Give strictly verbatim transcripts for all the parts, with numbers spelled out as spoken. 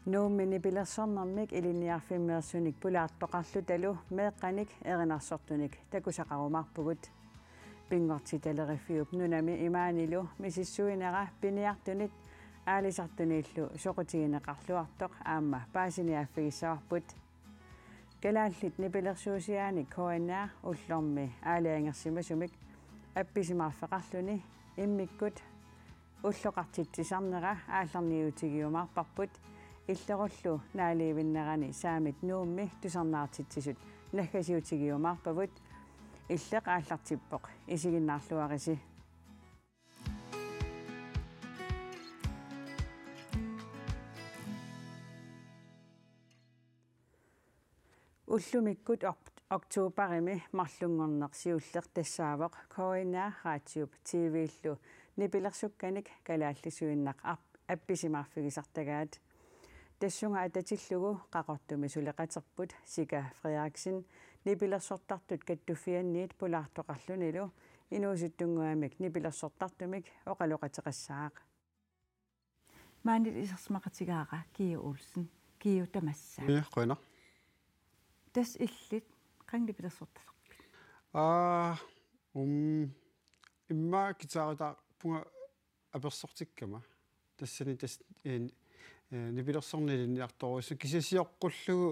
Nuummi nipilersornermik ilinniarfimmeersunik pulaartoqarlutalu meeqqanik erinarsortunik takusaqarumaarpugut. Pinngortitaleriffiup nunami imaanilu misissuinera piniartunit aalisartuniillu soqutigineqarluartoq aamma paasiniaaffigissavarput. Kalaallit nipilersuusiaanik K N R ullormi aalajangersimasumik appisimaarfeqarluni immikkut ulloqartitsisarnera aallarniutigiumaarparput, illerullu naaliivinnerani saamit Nuummi tusarnaartitsisut naggasiutigiumaarpavut. Illeq aallartippoq, isiginnaarluarisi. Ullumikkut ok-, oktoberimi marlunngorneq siulleq tassaavoq K N R Radiup T V-llu nipilersukkanik kalaallisuinnaq ap-, appisimaarfigisartagaat. Tassunga atatillugu Qaqortumi suleqaterput Sika Frederiksen nipilersortartut kattuffianniit pulaartoqarlunilu inuusuttunnguamik nipilersortartumik oqaloqateqassaaq. Maanili isersimaqatigaara Kiu Olsen. Kiu, tamassa. Ja, qujanaq. Tassa illit qanga nipilersortalerpit? Aa, um, immaqa guitaritaarpunga apersortikkama. Tassani tassa, eh, eh, nipilersorneq ilinniartorujussuuvoq, kisianni sioqqullugu,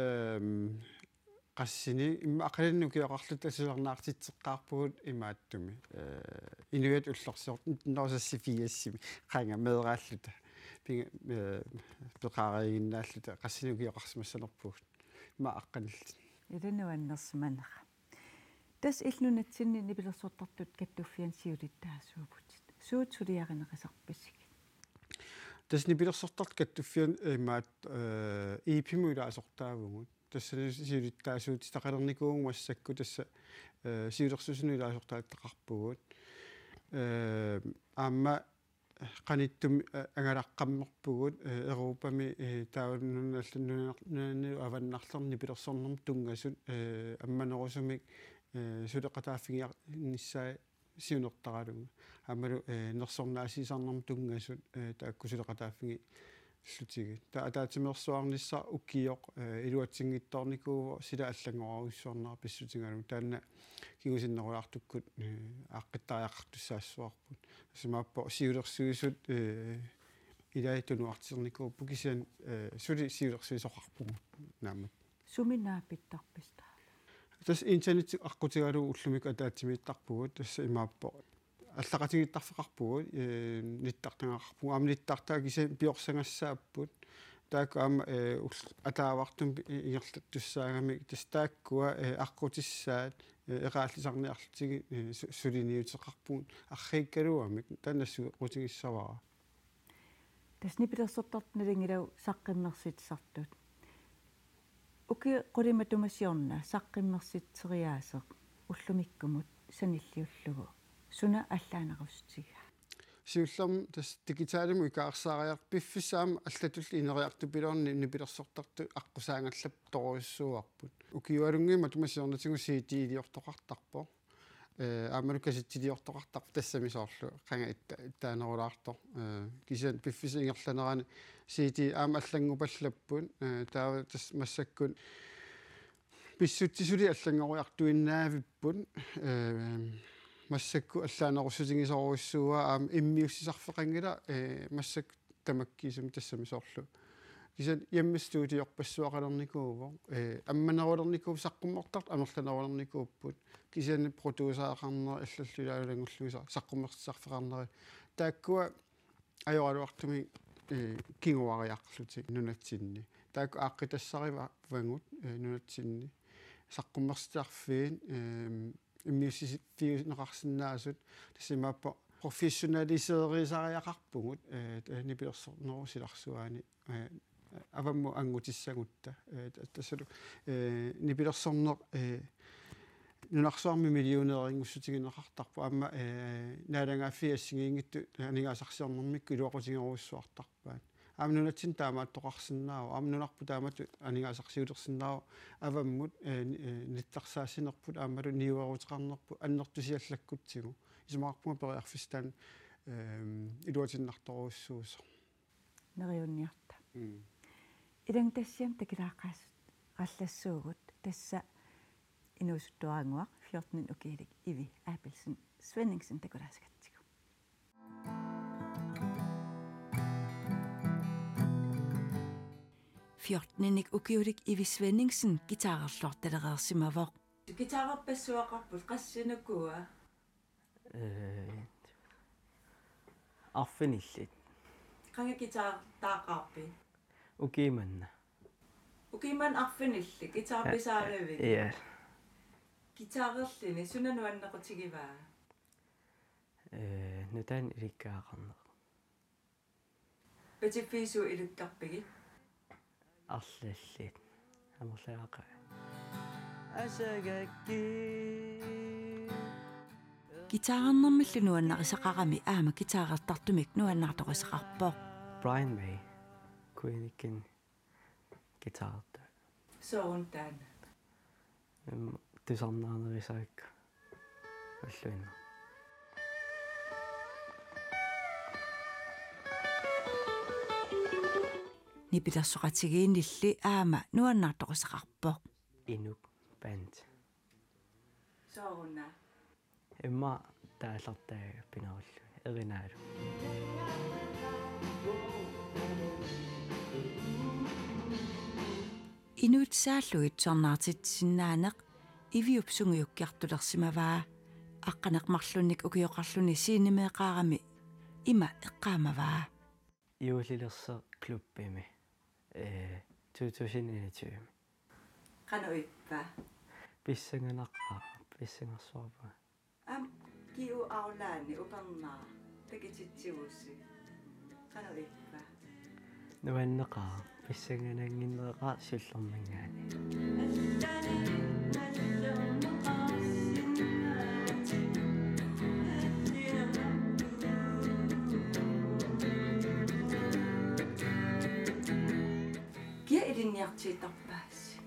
ehm, qassinik immaqa aqaguani ukioqarluta tusarnaartitseqqaarpugut imaattumik. Eh, inuiaat ullorsiortut nitten hundrede og seksogfirsimi qanga meeraalluta. Pinga, eh, peqareeriinnaalluta qassinik ukioqarsimassanerpugut. Immaqa aqqanillit. Ila nuannersimanera. Tassa illit nunatsinni nipilersortartut kattuffianni siulittaasuuvutit. Suut suliarineqisarpisigit? Tassa nipilersortartut kattuffianni, eh, imaattoq, eh, E P-mut ilaasortaavugut. Tassani siulittaasuutitaqalernikuuvugut massakkut, tassa, eh, siulersuisunut ilaasortaattaqarpugut. Eh, aamma qanittumi, eh, angalaqqammerpugut, eh, Europami, eh, taava nunanut allanut nunaner-, nunanut avannarlerneq nipilersornermut tunngasut, eh, ammanerusumik, eh, suleqataaffiginissaat siunertaralugu. Aammalu, eh, nersornaasiisarnermut tunngasut, eh, taakku suleqataaffigiillutigit. Taava ataatsimeersuarnissaq ukioq, eh, iluatsinngitsoornikuuvoq, sila allanngorarujussuarnera pissutigalugu. Taanna kingusinnerulaartukkut, eh, aaqqittariaqartussaassavarput. Tassa imaappoq siulersuisut, eh, ilaat tunuartiternikuupput kisianni, eh, suli siulersuisoqarpugut naammat. Sumi naapittarpisiuk? Tassa internetti aqqutigalugu ullumikkut ataatsimiittarpugut, tassa imaappoq allaqatigiittarfeqarpugut, eh, nittartagaqarpugut, aamma nittartaat kisianni piorsagassaapput. Taakku aamma, eh, ull-, ataavartumik ingerlattussaagamik, tassa taakkua, eh, aqqutissaat, eh, eqaallisarniarlutigit, eh, su-, suliniuteqarpugut, arriikkaluamik, taanna soqutigissavara. Tassa nipilersortartut nalunngilagut saqqummersitsisartut. Ukiut qulit matuma siorna saqqummersitseriaaseq ullumikkumut sanilliullugu suna allaanerussutigaa? Siullermik tassa digitalimut ikaarsaariarlugu piffissaq aamma allatulli ineriartupiloorneq nipilersortartut aqqusaangallapput torujussuuarput. Ukiualunnguit matuma siornatigut C D-liortoqartarpoq. Eh, aammalu kassettiliortoqartarpoq tassami soorlu qanga itta-, ittaanerulaartoq. Eh, kisianni piffissap ingerlanerani C D aamma allanngupallapput. Eh, taava tassa massakkut pissutsit suli allanngoriartuinnavipput. Eh, massakkut allaanerussutigisorujussuuaat aamma immiussisarfeqanngilaq, eh, massakkut tamakkiisumik tassami soorlu. Kisianni hjemmestudiorpassuaqalernikuuvoq, eh, ammanerulernikuupput, saqqummertartut amerlanerulernikuupput. Kisianni producereqarneq allallu ilaalu ilanngullugit sa-, saqqummersitsisarfeqarnerit. Taakkua ajoraluartumik, eh, kinguariarlutik nunatsinni. Taakku aaqqitassarivagut, eh, nunatsinni. Saqqummersitsisarfiit, eh, immiussisiffigineqarsinnaasut, tassa imaappoq professionaliseerisariaqarpugut, eh, eh, nipilersornerup silarsuaani, eh, avammut anngutissagutta. Eh, ta-, tassalu, eh, nipilersorneq, eh, nunarsuarmi millionærinngussuteqartarpoq aamma, eh, naalagaaffiit assigiinngitsut aningaasarsiornermikkut iluaqutigerujussuartarpaat. Aamma nunatsinni taamaattoqarsinnaavoq, aamma nunarput taamatut aningaasarsiulersinnaavoq avammut, eh, ni-, eh, nittarsaassinerput aammalu niueruteqarnerput annertusiallakkutsigu. Isumaqarpunga periarfissaq taanna, ehm, iluatinnartorujussuusoq. Neriunniarta. Ilanngutassiami takulaassuugut, tassa inuusuttuarannguaq fjorten ukiulik Ivi Abelsen Svenningsen takulaasagatsigu. Fjorten ukiulik Ivi Svenningsen guitarerluartalereersimavoq. Guitarerpassuaqarput, qassinik ukua? Eh, arfinillit. Qanga guitarertaaqaarpit? Ukiumanna. Ukiumanna arfinillit guitar pisaarivigit? Ja. Guitarerluni suna nuannequtigivaa? Eh, nutaanik ilikkagaqarneq. Patsiffiit suut ilikkarpigit? Arlallit. Amerlaqaat. Asagakki. Guitarernermillu nuannarisaqarami aamma guitarertartumik nuannaartoqisaqarpoq. Brian May, Queenikini guitarertaa. Sooruna taanna? Em, tusarnaarnerisakka. Ulluinnarni. Nipilersoqatigiinnilli aamma nuannaartoqisaqarpoq. Inuk band. Sooruna? Immaqa taallartaa pinerullu. Erinaalu. Inuit saallugit tusarnaartitsisinnaaneq Iviup sungiukkiartulersimavaa. Aqqaneq-marlunnik ukioqarluni scenemeeqaarami ima eqqaamavaa. Juulilersoq klubbimi, eh, to tusind enogtyve. Qanoq ippa? Pissanganaqaaq, pissangarsuarpunga. Aamma Kiu Aulaani upernaaq takutitsivusi. Qanoq ippa? Nuanneqaaq, pissanganannginneqaaq siullerminngaanniit. Kia ilinniartittarpaasi?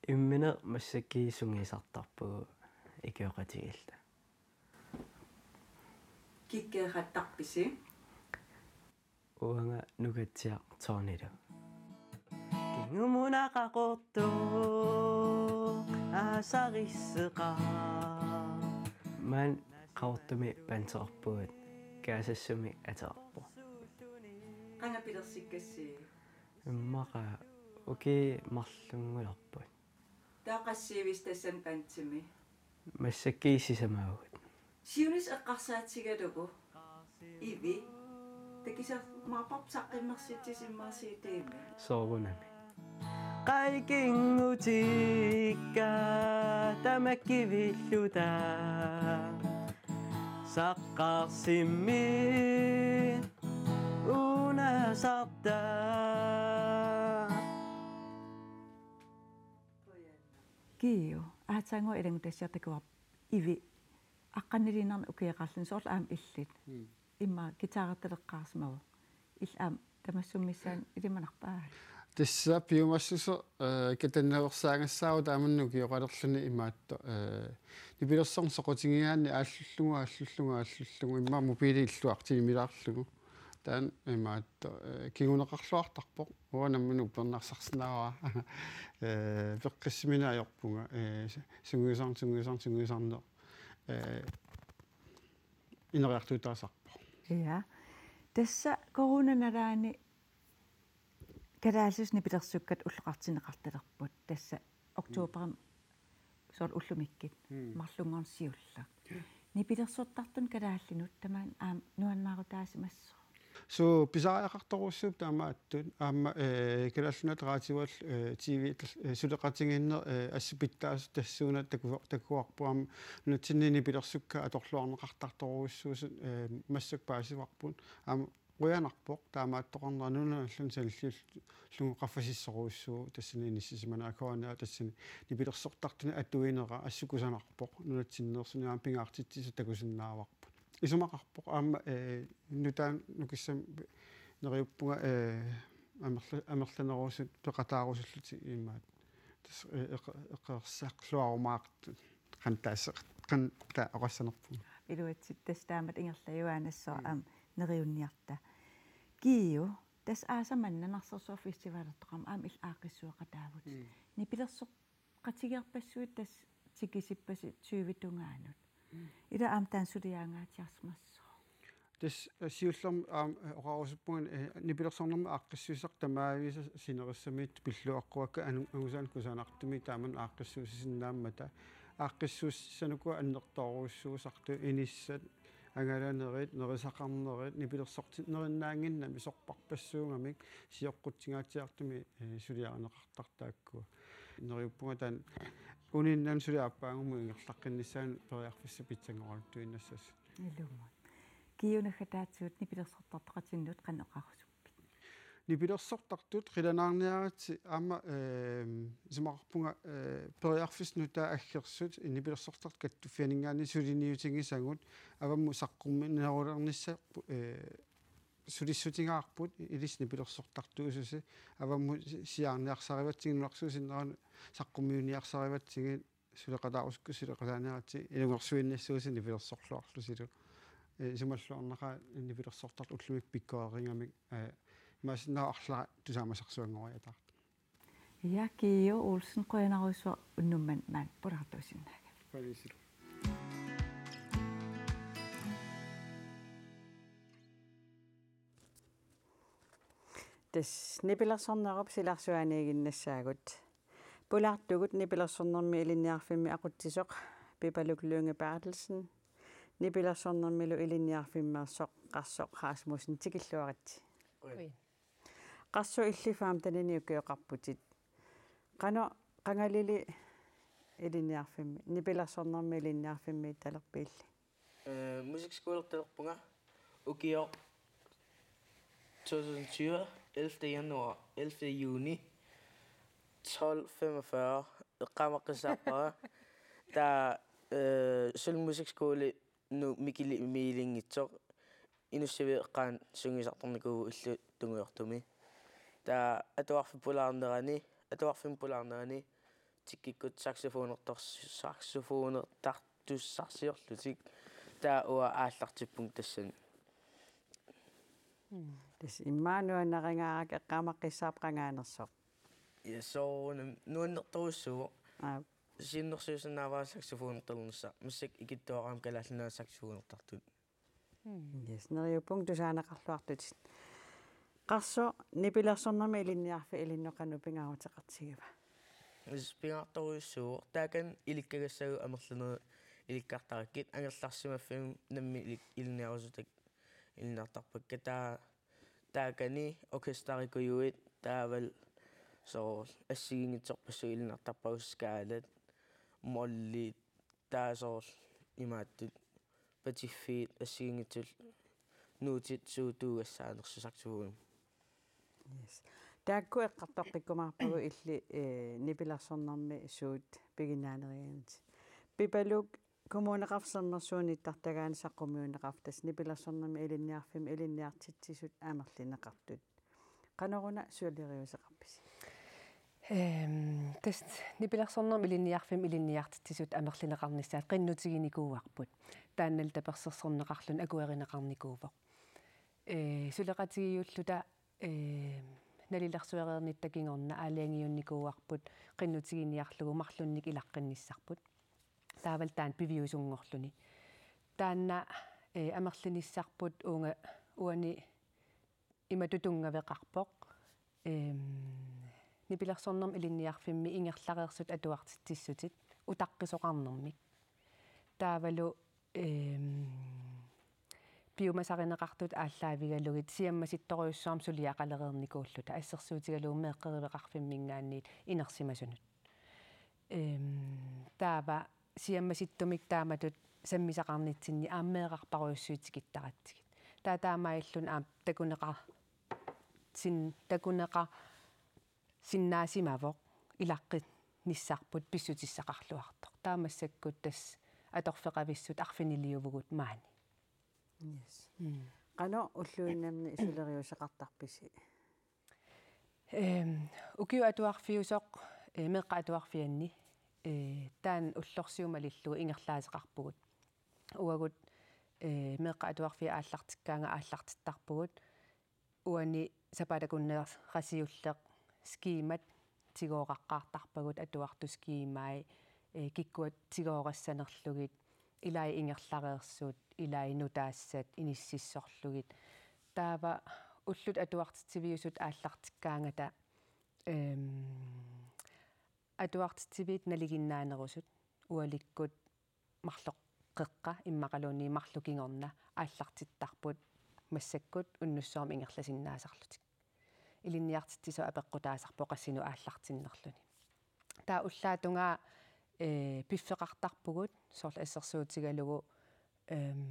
Immineq massakkut sungiusartarpugut ikioqatigiilluta. Kikkeeqqattarpisi? Uanga Nukatsiaq Tonylu. Kingumuna Qaqortoq aasarisseqaaq. Maani Qaqortumi banderpugut, Kaasassumi ateqarpoq. Qanga pilersikkassiuk? Immaqa ukiut marlunngulerput. Taava qassiivisi tassani bandimi? Massakkut sisamaavugut. Siunissaq eqqarsaatigalugu Ivi, takusimaarparput saqqummersitsisut immaqa C D-mi? Soorunami. Qai kingutikka tamakkivilluta saqqarsimmit unasarta. Kiu, aatsaannguaq ilanngutassiaq takuarput Ivi aqqaniliinnarnik ukioqarluni, soorlu aamma illit. Mm. Immaqa guitarertaleqqaarsimavoq. Illit aamma tamassummik missaani ilimanarpa? Tassa piumassuseq, eh, katannaveersaagassaavoq taamannak ukioqalerluni imaattoq, eh, nipilersorneq soqutigigaanni aallullugu, aallullugu, aallullugu, immaqa mobiili illuartimilaarlugu. Taanna imaattoq, eh, kinguneqarluartarpoq. Uanga nammineq uppernarsarsinnaavara. Eh, peqqissimini ajorpunga, eh, sungiusarneq, sungiusarneq, sungiusarneq. Eh, ineriartuutaasarpoq. Ja. Tassa coronap nalaani kalaallisut nipilersukkat ulloqartinneqartalerput. Tassa oktoberimi soorlu ullumikkut. Mm. Marlunngorneq siulleq. Ja. Nipilersortartunut kalaallinut tamaani aamma nuannaarutaasimassaaq. Suu, pisariaqartorujussuupput taamaattut, aamma, eh, Kalaallit Nunaat Radioallu, eh, T V-llu, eh, suleqatigiinneq, eh, assut pitsaasoq tassuuna taku-, takuarput, aamma nunatsinni nipilersukkat atorluarneqartartorujussuusut, eh, massakkut paasivarput, aamma qujanarpoq taamaattoqarnera, nunanut allanut sanilliullugu qaffasissorujussuuvoq tassani inissisimanera, K N R tassani nipilersortartunik atuinera assut kusanarpoq, nunatsinneersunik aamma pingaartitsisut takusinnaavarput. Isumaqarpoq aamma, eh, nutaanik nukissamik neriuppunga, eh, amerla-, amerlanerusut peqataarusullutik imaattoq. Tassa, eh, eqe-, eqeersaarluarumaartut qanoq taasse-, qanoq taava oqassanerpunga. Iluatsit, tassa taamatut ingerlajuaannassaaq. Mm. Aamma neriunniarta. Kiu, Tassa aasaq manna Narsarsuaq Festivalertoqarmat aamma illit aaqqissueqataavutit. Mm. Nipilersoqatigeerpassuit tassa tikisippasi tyve tungaanut. Mm. Ila aamma taanna suliaangaatsiarsimassooq. Tassa, eh, siullermik aamma, eh, oqarusuppunga, eh, nipilersornermi aaqqissuussaq tamaavisa sinerissamiittut pilluaqquakka anu-, angusaannik kusanartumik taamani aaqqissuussisinnaammata. Aaqqissuussissanik uku annertoorujussuusartut inissat, angalanerit, nerisaqarnerit, nipilersortinneqarnaannginnami sorpassuugamik sioqqutsingaatsiartumik, eh, suliarineqartartut taakkua. Neriuppunga taanna uninngaanniit suli aappaagumut ingerlaqqinnissaanut periarfissaq pitsanngoraluttuinnassasut. Ilumut. Kiiunakkataatsuut nipilersortartoqatinnut qanoq oqarusuppit? Nipilersortartut qilanaarniaritsi aamma, ehm, isumaqarpunga, eh, periarfissat nutaat aggersut nipilersortartut kattuffianinngaanniit suliniutigisagut avammut saqqummiinerulernissarput, eh, sulissutigaarput ilissi nipilersortartuususi avammut si-, siaarniarsarivatsigit nunarsuup sinnerani saqqummiuniarsarivatsigit suleqataarusukkukku suleqataaniaritsi ilungersuinnassuusi nipilersorluarlusilu. Eh, isumalluarnaqaaq nipilersortartut ullumikkut pikkoreerigamik, eh, imaassinnaavoq arlaat tusaamasarsuanngoriataartut. Ja, Kiiu Olsen, qujanarsuaq unnuk manna maani pulaartuusinnaagavit. Qujanarsuaq. Tassa nipilersornerup silarsuaniiginnassaagut. Pulaartugut nipilersornermi ilinniarfimmi aqutsisoq Pipaluk Lynge Berthelsen, nipilersornermilu ilinniarfimmeersoq Qarsoq Rasmussen, tikilluaritsi. Ui. Qarsoq, illit femtenini ukioqarputit. Qanoq, qangalili ilinniarfimmi, nipilersornermi ilinniarfimmiittalerpiilli? Eh, musikskolertalerpunga ukioq to tusind tyve, ellevte januar, ellevte juni, tolv femogfyrre, eqqaamaqqissaarpara. Taava, eh, suli musikskolinut Mikili Miilinngitsoq, Inussivik eqqaani sungiusartarnikuuvoq illup tungujortumi. Taava atuarfik pulaarnerani, atuarfimmi pulaarnerani, tikkikkut saxofonertors-, saxofonertartussarsiorlutik. Taava uanga aallartippunga tassani. Mm. Tassa immaqa nuannarigaarakku, eqqaamaqqissaarpit qangaanersoq? Ja, soorunami nuannertorujussuuvoq. Aap. Siunnersuisinnaavara saxofonertarnissaq. Massakkut ikittuaraangama Kalaallit Nunaanni saxofonertartut. Mm. Yes, neriuppunga tusaaneqarluartutit. Qarsoq, nipilersornermi ilinniarfik ilinnut qanoq pingaaruteqartigiva? Yes, pingaartorujussuuvoq. Taakani ilikkagassaagut amerlanerit ilikkartarakkit, angerlarsimaffimmut nammineq ilik-, ilinniarusutakka ilinniartarpakka. Taava taakani orkesterikujuit, taavalu soorlu assigiinngitsorpassuit ilinniartarpagut, skalat, mollit, taava soorlu imaattut patiffiit assigiinngitsullu, nuutit suut tuugassaanersut saxofonimut. Yes. Taakku eqqartoqqikkumaarpagut illit, eh, nipilersornermi suut piginnaanerigaangatit. Pipaluk, Kommuneqarfik Sermersuup nittartagaani saqqummiunneqarfik, tassa nipilersornermi ilinniarfimmi ilinniartitsisut amerlineqartut. Qanoruna suleriuseqarpisi? Ehm, tassa nipilersornermi ilinniarfimmi ilinniartitsisut amerlineqarnissaat qinnutiginikuuarput. Taannalu tapersersorneqarluni akuerineqarnikuuvoq. Eh, suleqatigiilluta, eh, nalilersuereernitta kingorna aalajangiunnikuuarput qinnutiginiarlugu marlunnik ilaqqinnissarput. Taavalu taanna piviusunngorluni. Taanna, eh, amerlinissarput uunga uani imatut tunngaveqarpoq. Ehm, nipilersornermi ilinniarfimmi ingerlareersut atuartitsissutit utaqqisoqarnermik. Taavalu, ehm, piumasarineqartut aallaavigalugit siammasittorujussuarmik suliaqalereernikuulluta, assersuutigalugu meeqqeriveqarfimminngaanniit inersimasunut. Ehm, taava siammasittumik taamatut sammisaqarnitsinni aamma meerarparujussuit tikittaratsigit. Taava taamaalilluni aamma takuneqa-, sin-, takuneqasinnaasimavoq ilaqqinnissarput pissutissaqarluartoq. Taava massakkut tassa atorfeqavissut arfiniliuvugut maani. Yes. Mm. Qanoq ulluinnarni suleriuseqartarpisi? Ehm, ukiut atuarfiusoq, eh, meeqqat atuarfianni, eh, taanna ullorsiut malillugu ingerlaaseqarpugut. Uagut, eh, meeqqat atuarfiat aallartikkaangat aallartittarpugut. uani sapaatip akunnerani siulleq skemat tigooraqqaartarpagut, atuartut skemai, ee, kikkut tigoorissanerlugit, ilai ingerlareersut, ilai nutaassat inississorlugit. Taava ullut atuartitsiviusut aallartikkaangata, ehm, atuartitsiviit nalinginnaanerusut ualikkut marloqeqqa immaqaluunniit marluk kingorna aallartittarput massakkut unnussuarmi ingerlasinnaasarlutik. Ilinniartitsisoq apeqqutaasarpoq qassinik aallartinnerluni. Taava ullaatungaa, ee, piffeqartarpugut soorlu assersuutigalugu, ehm,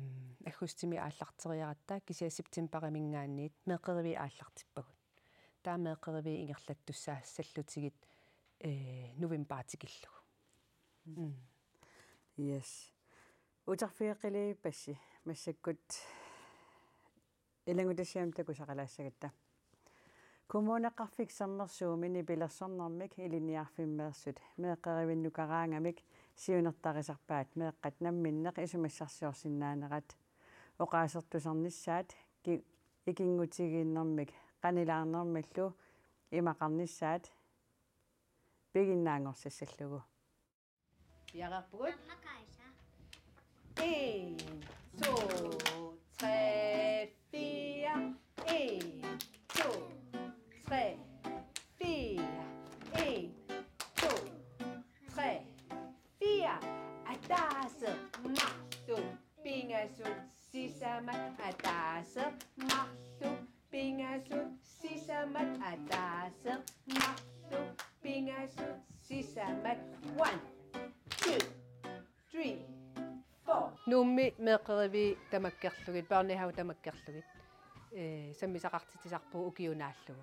aggustimi aallarteriaratta kisianni septemberiminngaanniit meeqqeriviit aallartippagut. Taava meeqqeriviit ingerlattussaassallutigit, ee, novembarip tikillugu. Mm. Yes. Uterfigeqqilivipassi massakkut ilanngutassiami takusaqalaassagatta. Kommuneqarfik Sermersuumi nipilersornermik ilinniarfimmeersut meeqqerivinnukaraangamik siunertarisarpaat meeqqat namminneq isumassarsiorsinnaanerat oqaasertusarnissaat ki-, ikinngutigiinnermik qanilaarnermillu imaqarnissaat piginnaanngortissallugu. Piareerpugut. Aamma Kaisa. En, to, tre, fire. En, to, tre, fire. En, to, tre, fire. Ataaseq marluk pingasut sisamat, ataaseq marluk pingasut sisamat, ataaseq marluk pingasut sisamat. One, two, three, four. Nuummi meeqqeriviit tamakkerlugit, børnehave tamakkerlugit, ee, sammisaqartitsisarpugut ukiunaallugu.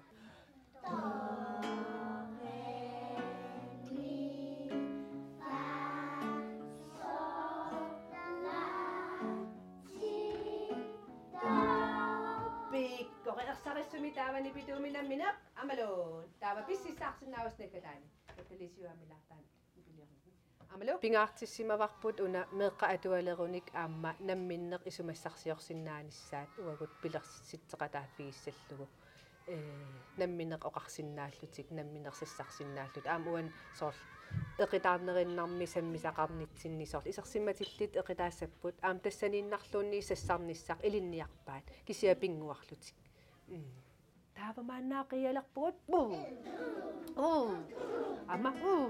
Pikkorik. Ersarissumik taava nipituumik nammineq aammalu. Taava pississaarsinnaavusi naggataani. Katalisiuamilaartaan nipiliornit. Aammalu pingaartissimavarput una meeqqat atualerunik aamma namminneq isumassarsiorsinnaanissaat uagut pilersitsissuteqataaffigissallugu. Ee, namminneq oqarsinnaallutik, namminneq sassarsinnaallutik. Aamma uani soorlu eqitaarnerinnarmik sammisaqarnitsinni soorlu isersimatillit eqitaassapput. Aamma tassaniinnarluunniit sassarnissaq ilinniarpaat. Kisianni pinnguarlutik. Mm. Taava maanna qiialerpugut. Uu. Uu. Aamma uu.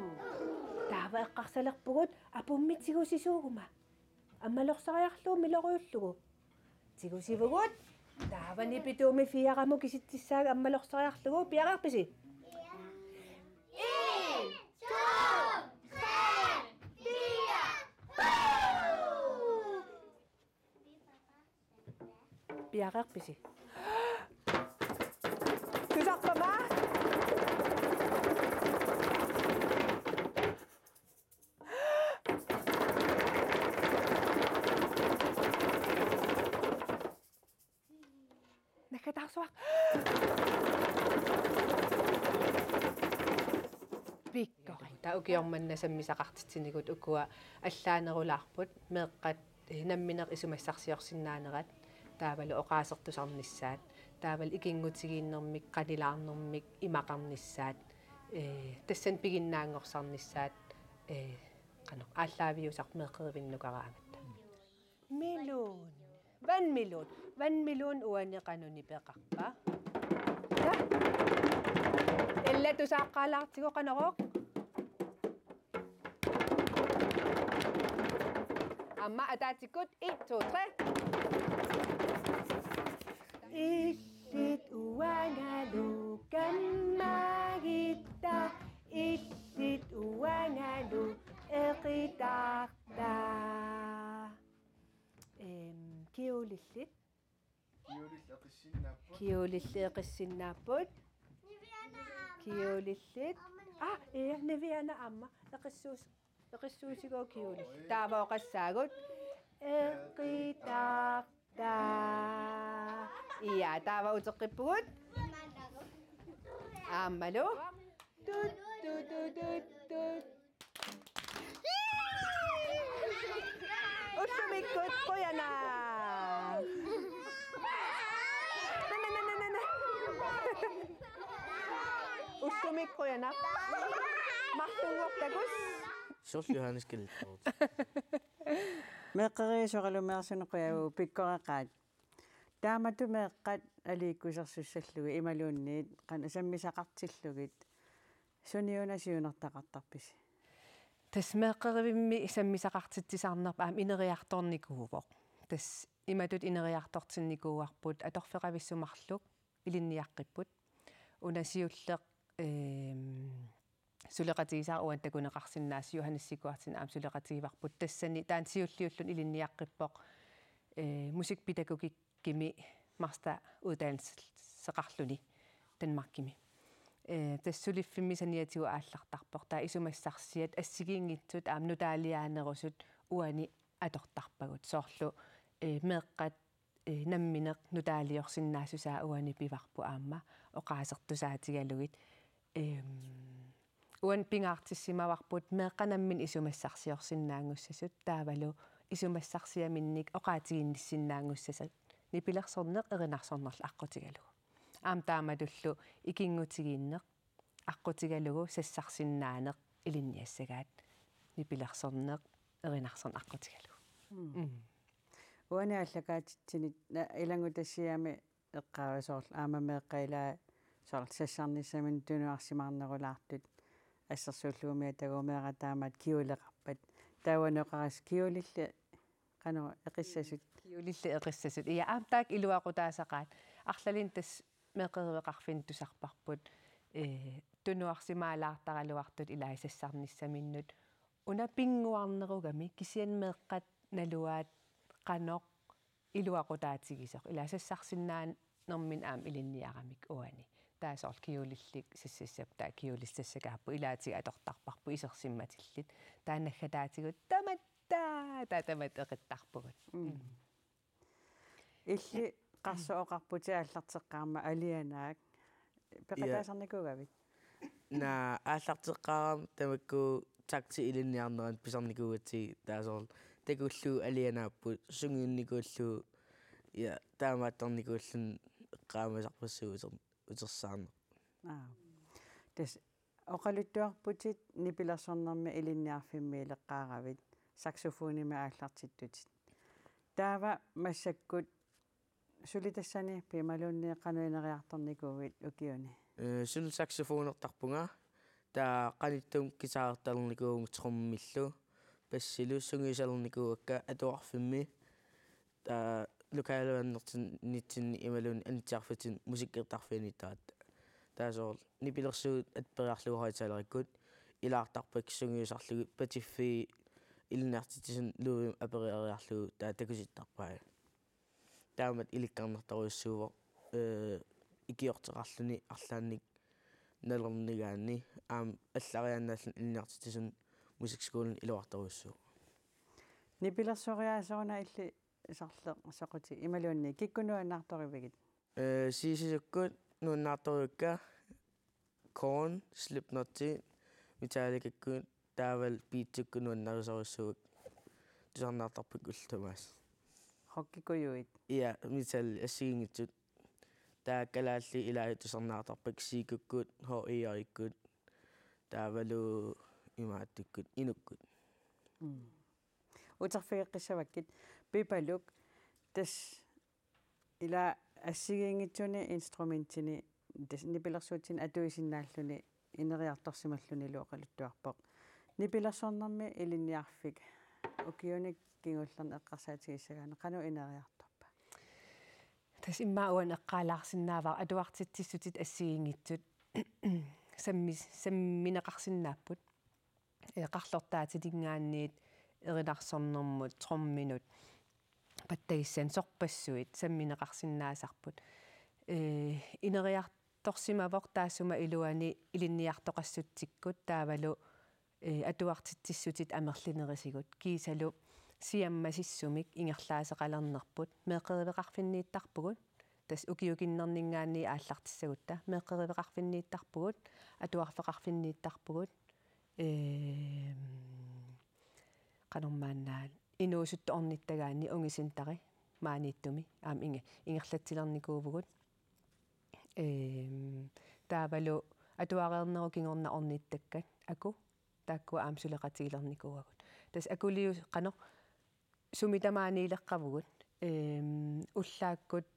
Taava eqqarsalerpugut apummi tigusisuuguma. Ammalorsariarlugu miloriullugu. Tigusivugut. Taava nipituumik fireamut kisitsissaagit ammalorsariarlugu. Piareerpisi? En, to, tre, fire. Piareerpisi? Tusarpama? Naggataarsuaq. Pikkorik. Taava ukioq manna sammisaqartitsinikkut ukua allaanerulaarput meeqqat, ee, namminneq isumassarsiorsinnaanerat, taavalu oqaasertusarnissaat, taavalu ikinngutigiinnermik, qanilaarnermik, imaqarnissaat, ee, tassani piginnaanngorsarnissaat, ee, qanoq aallaaviusarput meeqqerivinnukaraangatta. Melon. Vandmelon. Vandmelon uani qanoq nipeqarpa? Ja. Ella tusaaqqaalaartigu qanorooq? Aamma ataatsikkut en, to, tre. Illit uangalu kammagitta, illit uangalu eqitaarta. Ehm, kjolellit. Kjolellit eqissinnaapput. Kjolellit eqissinnaapput. Kjolellit. Ah, ja, Niviana aamma. Eqissuus-, eqissuusigut kjolellit. Taava oqassaagut. Eqitaarta. Ja, taava uteqqippugut. Aammalu. Tut, tut, tut, tut, tut. Ullumikkut qujanaq. Na, na, na, na, na, na. Qujanaq. Marlunngortakus. Soorlu Johannes Kjelltoft. Meeqqeriviusoralumeersunut qujavugut, pikkoreqaat. Taamatut meeqqat aliikkusersussallugit imaluunniit qanoq sammisaqartillugit, suniuna siunertaqartarpisi? Tassa meeqqerivimmi sammisaqartitsisarnerput aamma ineriartornikuuvoq. Tassa imatut ineriartortinnikuuarput atorfeqavissuit marluk ilinniaqqipput. Una siulleq, ehm, suleqatigisara uani takuneqarsinnaasoq, Johannes Sigurdsen aamma suleqatigivarput. Tassani taanna siulliulluni ilinniaqqippoq, eh, musikpædagogikkimi masteruddannelseqarluni Danmarkimi. Eh, tassa suliffimmi saniatigut aallartarpoq. Taava isumassarsiat assigiinngitsut aamma nutaaliaanerusut uani atortarpagut. Soorlu, eh, meeqqat, eh, nammineq nutaaliorsinnaassusaa uani pivarput aamma oqaasertusaatigalugit. Ehm, uani pingaartissimavarput meeqqat namminneq isumassarsiorsinnaanngussasut, taavalu isumassarsiaminnik oqaatiginnissinnaanngussasut nipilersorneq erinarsornerlu aqqutigalugu. Aamma taamatullu ikinngutigiinneq aqqutigalugu sassarsinnaaneq ilinniassagaat, nipilersorneq erinarsorneq aqqutigalugu. Mm. Mm. Uani aallakaatitsinit na-, ilanngutassiami eqqaavaa soorlu aamma meeqqat ilaa soorlu sassarnissaminnut tunuarsimaarnerulaartut assersuullugu umiatagut meeraq taamaat kjoleqarpat. Taava uani oqarassi kjolilli qanoq eqissasut. Kjolilli eqissasut. Ja, aamma taakku iluaqutaasaqaat. Arlalinni tassa meeqqeriveqarfinni tusarparput, eh, tunuarsimaalaartaraluartut ilaa sassarnissaminnut. Una pinnguarnerugami kisianni meeqqat naluaat qanoq iluaqutaatigisoq. Ilaa sassarsinnaanerminni aamma ilinniaramik uani. Taava soorlu kjolillit sassassapput, taava kjolillit sassakaapput, ilaatigut atortarparput isersimmatillit. Taava naggataatigut tamatta, taava tamatta eqittarpugut. Mm. Mm. Illit qarsoq oqarputit aallarteqqaarmat Alianaak. Peqataasarnikuugavit? Naa, aallarteqqaarama tamakku takti ilinniarneranni pisarnikuugatsigit, taava soorlu takullugu Alianaapput sungiunnikuullugu, ja, taamaattarnikuulluni eqqaamasarpassuit uter-, utersaarneq. Aap. Tassa oqaluttuarputit nipilersornermi ilinniarfimmiileqqaaravit, saxofonimik aallartittutit. Taava massakkut suli tassani imaluunniit qanoq ineriartornikuuit ukiuni? Eh, suli saxofonertarpunga, taava qanittumi guitarertalernikuuvunga trommillu, bassilu, sungiusalernikuuakka atuarfimmi, taava lokalebandertsinitsinni imaluunniit Anitsiarfitsinni musikkertarfianiittaratta. Taava soorlu nipilersuut apperiarlugu højttalerikkut ilaartarpakka sungiusarlugit, patiffii ilinniartitsisuni luuim aperiariarlugu taava takusittarpai. Taamatut ilikkarnartorujussuuvoq, eh, ikiorteqarluni arlaannik nalornigaanni, aamma allariaannaalluni ilinniartitsisuni musikskolini iluartorujussuuvoq. Nipilersoriaaseq una illit soorlu soqutigit imaluunniit kikkut nuannaartorivigit? Eh, Siisusukkut nuannaartorujuakka, Korn, Slipknot, Metallicakkut, taavalu Beatsukkut nuannarisorujussuuakka, tusarnaartarpakka ullut tamaasa. Rockikujuit? Ja, metal assigiinngitsut. Taava kalaallit ilaat tusarnaartarpakka Siikukkut, H I J-ikkut, taavalu imaattukkut, Inukkut. Mm. Uterfigeqqissavakkit, Pipaluk, tassa ila assigiinngitsuni instrumentini, tassa nipilersuutini atuisinnaalluni ineriartorsimallunilu oqaluttuarpoq. Nipilersornermi ilinniarfik ukiuni kingullerni eqqarsaatigissagaanni qanoq ineriartorpa? Tassa immaqa uani eqqaalaarsinnaavara atuartitsissutit assigiinngitsut sammi-, sammineqarsinnaapput. Eh, qarlortaatininngaanniit, erinarsornermut, tromminut, pattagissanik, sorpassuit sammineqarsinnaasarput. Eh, ineriartorsimavoq taassuma iluani ilinniartoqassutsikkut taavalu, eh, atuartitsissutit amerlinerisigut. Kiisalu siammasissumik ingerlaaseqalernerput meeqqeriveqarfinniittarpugut. Tassa ukiukinnerninngaanniit aallartissagutta meeqqeriveqarfinniittarpugut, atuarfeqarfinniittarpugut, ehm, qanormaanna inuusuttoq ornittagaanni Ungecenteri maaniittumi aamma inge-, ingerlatsilernikuuvugut. Ehm, taavalu atuareernerup kingorna ornittakkat, aku, taakkua aamma suleqatigilernikuuagut. Tassa akuliu-, qanoq, sumi tamaaniileqqavugut, ehm, ullaakkut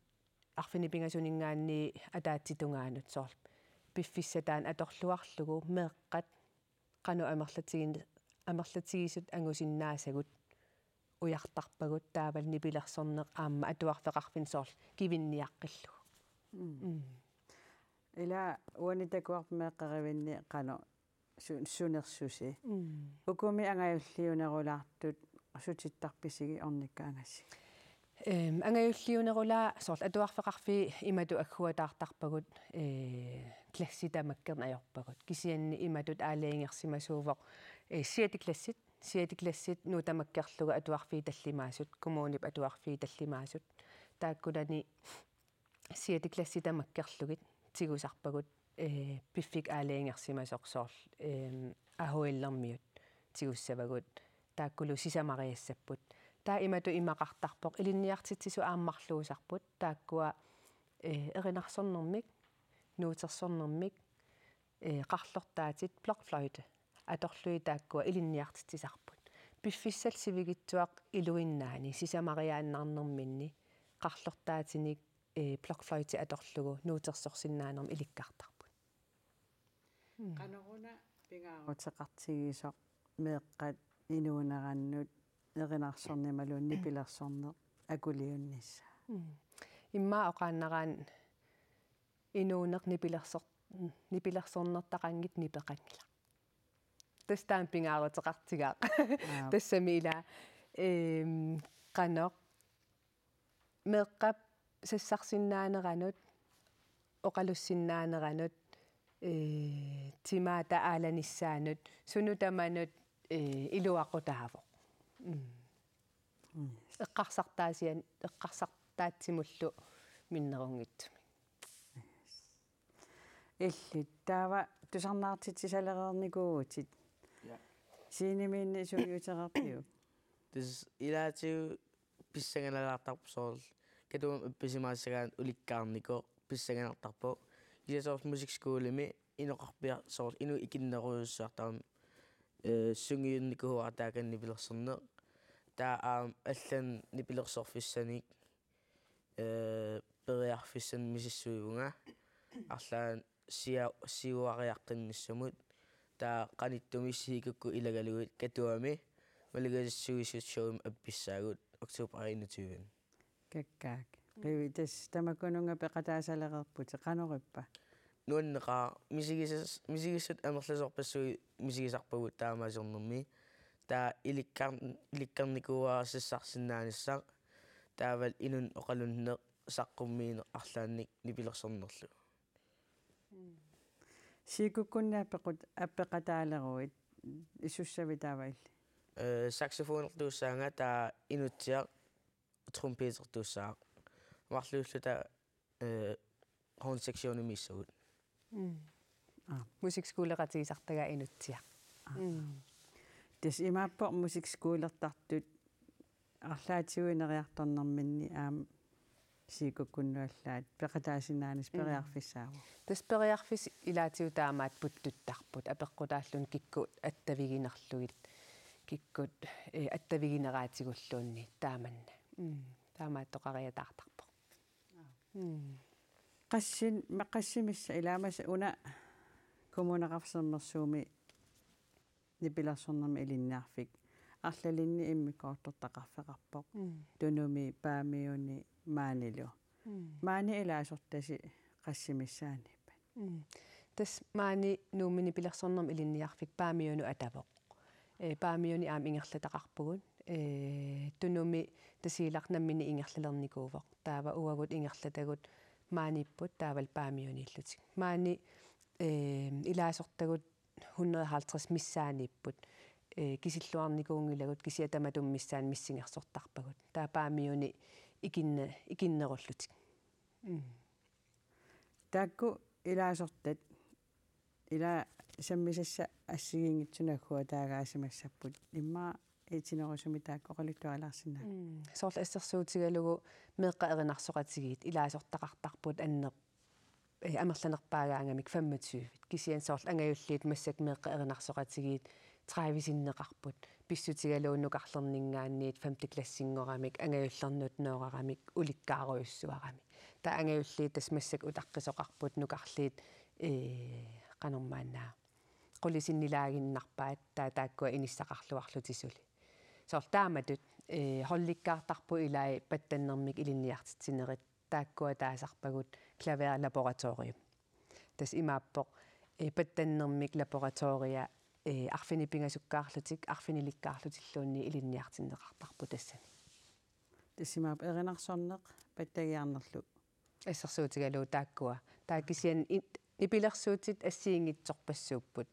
arfineq-pingasuninngaanniit ataatsip tungaanut soorlu piffissaq taanna atorluarlugu meeqqat qanoq amerlatigin-, amerlatigisut angusinnaasagut ujartarpagut, taavalu nipilersorneq aamma atuarfeqarfinni soorlu kivinniaqqillugu. Mm. Mm. Ila uani takuarput meeqqerivinni qanoq su-, sunersusi. Mm. Ukumi angajulliunerulaartut sutittarpisigit ornikkaangassigit? Ehm, angajulliunerulaaq soorlu atuarfeqarfiit imatut agguataartarpagut, eh, klassit tamakkerneq ajorpagut. Kisianni imatut aalajangersimasuuvoq, eh, sjette klassit, sjette klassit Nuup tamakkerlugu atuarfiit tallimaasut, kommunip atuarfiit tallimaasut. Taakkunani sjette klassit tamakkerlugit tigusarpagut, eh, piffik aalajangersimasoq soorlu, ehm, A H L-ermiut tigussavagut, taakkulu sisamariassapput. Taava imatut imaqartarpoq, ilinniartitsisut aamma marluusarput, taakkua, eh, erinarsornermik, nuutersornermik, eh, qarlortaatit, blokfløjte atorlugit taakkua ilinniartitsisarput. Piffissallu sivigitsuaq iluinnaani, sisamariaannarnerminni, qarlortaatinik, eh, blokfløjte atorlugu nuutersorsinnaanermut ilikkartarput. Mm. Qanoruna pingaaruteqartigisoq meeqqat inuunerannut erinarsorneq imaluunniit nipilersorneq akuliunnissaa? Mm. Immaqa oqaannaraanni inuuneq nipilersor-, nipilersornertaqanngitsoq nipeqanngilaq. Tassa taanna pingaaruteqartigaaq. Aap. Tassami ila, ehm, qanoq, meeqqap sassarsinnaaneranut, oqalussinnaaneranut, eh, timaata aalanissaanut, sunut tamanut, eh, iluaqutaavoq. Mm. Mm. Eqqarsartaasian-, eqqarsartaatsimullu minnerunngitsumik. Illit, taava tusarnaartitsisalereernikuuvutit. Ja. Scenemiinni sungiutereerpiuk? Tassa ilaatigut pissanganalaartarpoq soorlu. Katuami appisimaassagaanni ulikkaarnikoq pissanganartarpoq. Kisianni soorlu musikskolemi inoqarpiaq soorlu inuit ikinnerujussuartarami, eh, sungiunnikuuara taakani nipilersorneq. Taava aamma allanut nipilersorfissanik, eh, periarfissanik misissuivunga. Arlaannik sia-, siuariaqqinnissamut. Taava qanittumi siikukkut ilagalugit Katuami malugisassuisut showimik appissaagut oktober enogtyve. Kakkaak. Qivi, tassa tamakkununnga peqataasalereerputit, qanoq ippa? Nuanneqaaq, misigisas-, misigissut amerlasoorpassuit misigisarpagut taamaasiornermi. Taava ilikkar-, ilikkarnikuuara sassarsinnaanissaq. Taavalu inunnut oqalunneq saqqummiineq arlaannik nipilersornerlu. Siikukkunni apequt-, apeqataaleruit, isussavit taava illit? Eh, saxofonertuussaanga, taava inutsiaq trompetertuussaaq. Marluulluta, eh, hornsektionimiissagut. Mm. Aa. Musikskoleqatigisartagaa inutsiaq. Aa. Mm. Tassa imaappoq musikskolertartut arlaatigut ineriartornerminni aamma siikukkunnuallaat peqataasinnaanissi. Mm. Periarfissaavoq. Tassa periarfissat ilaatigut taamaattut puttuttarput, apeqqutaalluni kikkut attaviginerlugit, kikkut, eh, attavigineraatigulluunniit taamanna. Mm. Taamaattoqariataartarpoq. Mm. Qassin-, ma-, qassimissa ilaamasa una Kommuneqarfik Sermersuumi nipilersornermik ilinniarfik arlalinni immikkoortortaqarfeqarpoq. Mm. Tunumi, Paamiuni, maanilu. Mm. Maani ilaasortasi qassimissaaniippat? Mm. Tassa maani Nuummi nipilersornermik ilinniarfik Paamiunut atavoq. Eh, Paamiuni aamma ingerlataqarpugut. Eh, Tunumi Tasiilaq nammineq ingerlalernikuuvoq. Taava uagut ingerlatagut maaniipput taavalu Paamiuniillutik. Maani, eh, ilaasortagut hundrede og halvtreds missaaniipput. Eh, kisilluarnikuunngilagut kisianni tamatuma missaani missingersortarpagut. Taava Paamiuni ikinne-, ikinnerullutik. Mm. Taakku ilaasortat ila sammisassat assigiinngitsunut agguataagaasimassapput, immaqa itinerusumik taakku oqaluttuarilaarsinnaapput. Mm. Soorlu assersuutigalugu meeqqat erinarsoqatigiit ilaasortaqartarput anner-, eh, amerlanerpaagaangamik femogtyve. Kisianni soorlu angajulliit massakkut meeqqat erinarsoqatigiit tredive sinneqarput. Pissutigalugu nukarlerninngaanniit femte klassinngoramik angajullernut nooraramik ulikkaarujussuarami. Taava angajulliit tassa massakkut utaqqisoqarput nukarliit, eh, qanormaanna qulissinnilaginnarpaat taava taakkua inissaqarluarlutik suli. Soorlu taamatut, eh, holdikkaartarput ilai pattannermik ilinniartitsinerit taakkua taasarpagut klaverlaboratorium. Tassa imaappoq, eh, pattannermik laboratoria, eh, arfineq-pingasukkaarlutik, arfinilikkaarlutilluunniit ilinniartinneqartarput tassani. Tassa imaappoq erinarsorneq pattagiarnerlu. Assersuutigalugu taakkua. Taava kisianni i-, nipilersuutit assigiinngitsorpassuupput.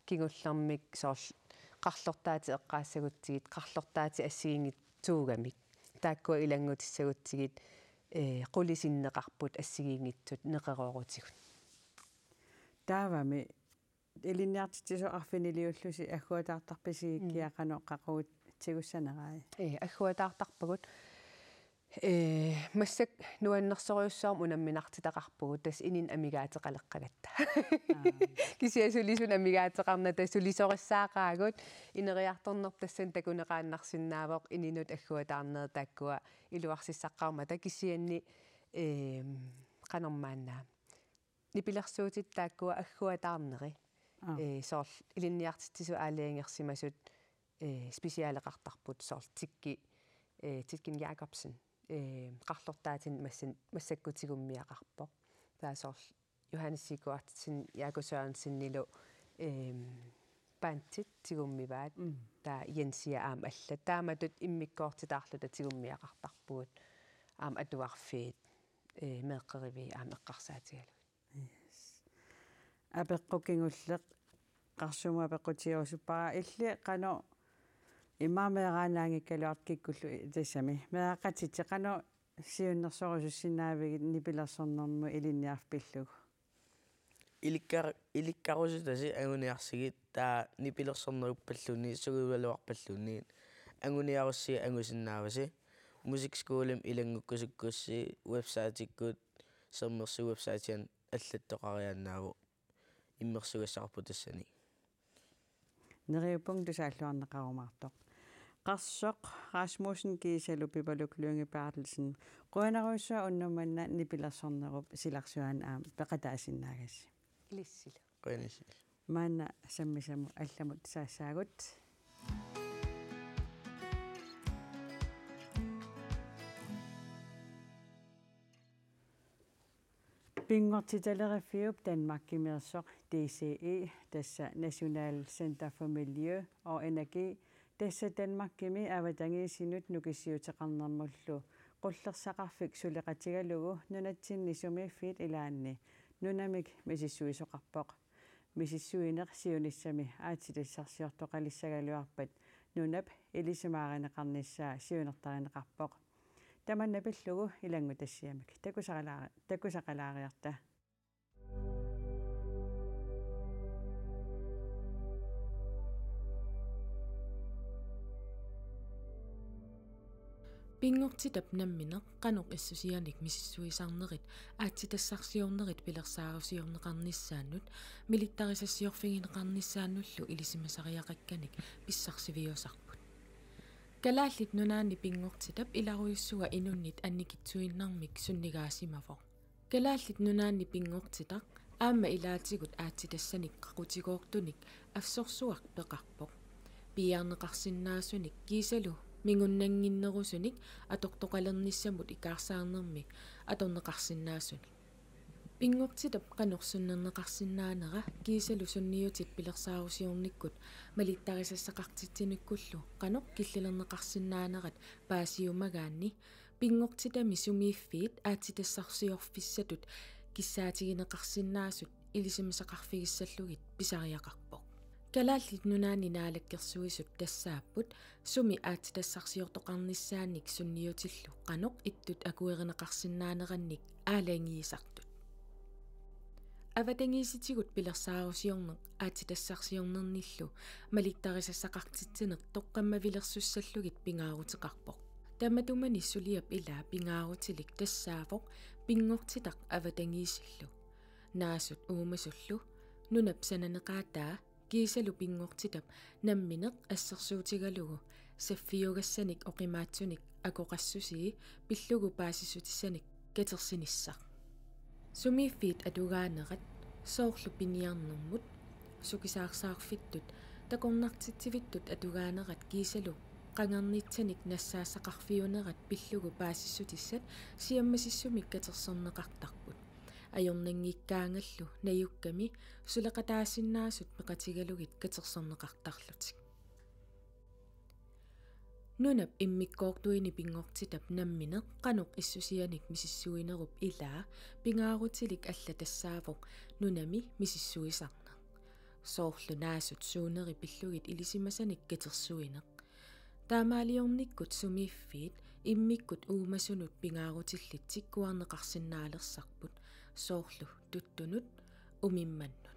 Kingullermik soorlu qarlortaatit eqqaassagutsigit, qarlortaatit assigiinngitsuugamik. Taakkua ilanngutissagutsigit, eh, qulit sinneqarput assigiinngitsut neqeroorutigut. Taavami ilinniartitsisoq arfiniliullusi agguataartarpisi Mm. kia qanoq qaqugu tigussanerai? Ee, agguataartarpagut. Ee, massakkut nuannersorujussuarmik unamminartitaqarpugut tassa ininni amigaateqaleqqagatta. Aa. Kisianni sulisunut amigaateqarnata sulisorissaaqaagut ineriartorneq tassani takuneqaannarsinnaavoq ininut agguataarnerit taakkua iluarsissaqqaarmata kisianni, ee, qanormaanna. Nipilersuutit taakkua agguataarneri. Aa. Ee, soorlu ilinniartitsisut aalajangersimasut, ee, specialeqartarput soorlu Tikki, ee, Titkin Jakobsen. Ee, qarlortaatinik massan-, massakkut tigummiaqarpoq. Taava soorlu Johannes Sigurdsen, Jakob Sørensenilu, ee, bandit tigummivaat. Mm. Taava Jensia aamma allat. Taamatut immikkoortitaarluta tigummiaqartarpugut. Aamma atuarfiit, ee, meeqqeriviit aamma eqqarsaatigalugit. Yes. Apeqqut kingulleq qarsumut apeqqutigerusuppara illit qanoq immaqa meeraannaanngikkaluartoq kikkullu i-, tassami. Meeraqatitit qanoq siunnersorusussinnaavigit nipilersornermut ilinniarfik pillugu? Ilikkar-, ilikkarusutasi anguniarsigit taava nipilersorneruppalluunniit sungiugaluarpalluunniit anguniarussigit angusinnaavasi. Musikskolemi ilanngukkusukkussi websitikkut sermersuut websitiani allattoqariaannaavoq immersugassaqarpoq tassani. Neriuppunga tusaalluarneqarumaartoq. Qarsoq Rasmussen Kiisalu Pipaluk Lynge Berthelsen. Qujanarujussuaq unnuk manna nipilersornerup silarsuani aamma peqataasinnaagassi. Ilissilu. Qujanarsuaq. Maanna sammisamut allamut saassaagut. Pinngortitaleriffiup Danmarkimeersoq D C E, tassa National Center for Miljø og Energi, tassa Danmarkimi avatangiisinut nukissiuteqarnermullu qullersaqarfik suleqatigalugu nunatsinni sumiiffiit ilaanni nunamik misissuisoqarpoq. Misissuineq siunissami aatsitassarsiortoqalissagaluarpat nunap ilisimaarineqarnissaa siunertarineqarpoq. Tamanna pillugu ilanngutassiamik takusaqalaari-, takusaqalaariarta. Pinngortitap nammineq qanoq issusianik misissuisarnerit aatsitassarsiornerit pilersaarusiorneqarnissaannut milittarisassiorfigineqarnissaannullu ilisimasariaqakkanik pissarsiviusarput. Kalaallit Nunaanni Pinngortitap ilarujussuaq inunnit annikitsuinnarmik sunnigaasimavoq. Kalaallit Nunaanni Pinngortitaq aamma ilaatigut aatsitassanik qaqutigoortunik assorsuaq peqarpoq. Piiarneqarsinnaasunik kiisalu mingunnannginnerusunik atortoqalernissamut ikaarsaarnermi atorneqarsinnaasunik. Pinngortitap qanoq sunnerneqarsinnaanera kiisalu sunniutit pilersaarusiornikkut malittarisassaqartitsinikkullu qanoq killilerneqarsinnaanerat paasiumagaanni pinngortitami sumiiffiit aatsitassarsiorfissatut kissaatigineqarsinnaasut ilisimasaqarfigissallugit pisariaqarpoq. Kalaallit Nunaanni Naalakkersuisut tassaapput sumi aatsitassarsiortoqarnissaannik sunniutillu qanoq ittut akuerineqarsinnaanerannik aalajangiisartut. Avatangiisitigut pilersaarusiorneq aatsitassarsiornernillu malittarisassaqartitsineq toqqammavilersussallugit pingaaruteqarpoq. Tamatumani suliap ilaa pingaarutilik tassaavoq pinngortitaq avatangiisillu. Naasut uumasullu nunap sananeqaataa kiisalu pinngortitap nammineq assersuutigalugu saffiugassanik oqimaatsunik akoqassusii pillugu paasissutissanik katersinissaq. Sumiiffiit atugaanerat soorlu piniarnermut, sukisaarsaarfittut, takornartitsivittut atugaanerat kiisalu qangernitsanik nassaassaqarfiunerat pillugu paasissutissat siammasissumik katersorneqartarput. Ajornanngikkaangallu najukkami suleqataasinnaasut peqatigalugit katersorneqartarlutik. Nunap immikkoortuini pinngortitap nammineq qanoq issusianik misissuinerup ilaa pingaarutilik alla tassaavoq nunami misissuisarneq. Soorlu naasut suuneri pillugit ilisimasanik katersuineq. Taamaaliornikkut sumiiffiit immikkut uumasunut pingaarutillit tikkuarneqarsinnaalersarput, soorlu tuttunut, umimmannut.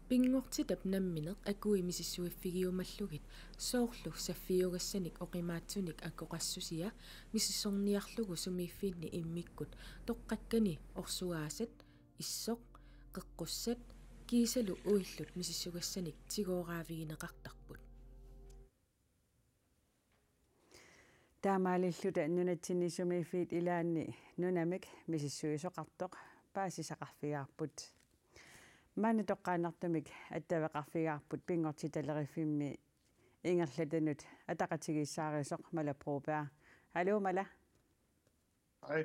Pinngortitap nammineq akui misissuiffigiumallugit soorlu saffiugassanik oqimaatsunik akoqassusia misissorniarlugu sumiiffinni immikkut toqqakkani orsuaasat, issoq, qeqqussat kiisalu uillut misissugassanik tigooraavigineqartarput. Taamaalilluta nunatsinni sumiiffiit ilaanni nunamik misissuisoqartoq paasisaqarfigaarput. Maanna toqqaannartumik attaveqarfigaarput Pinngortitaleriffimmi ingerlatanut ataqatigiissaarisoq Mala Broberg. Aluu Mala. Hej.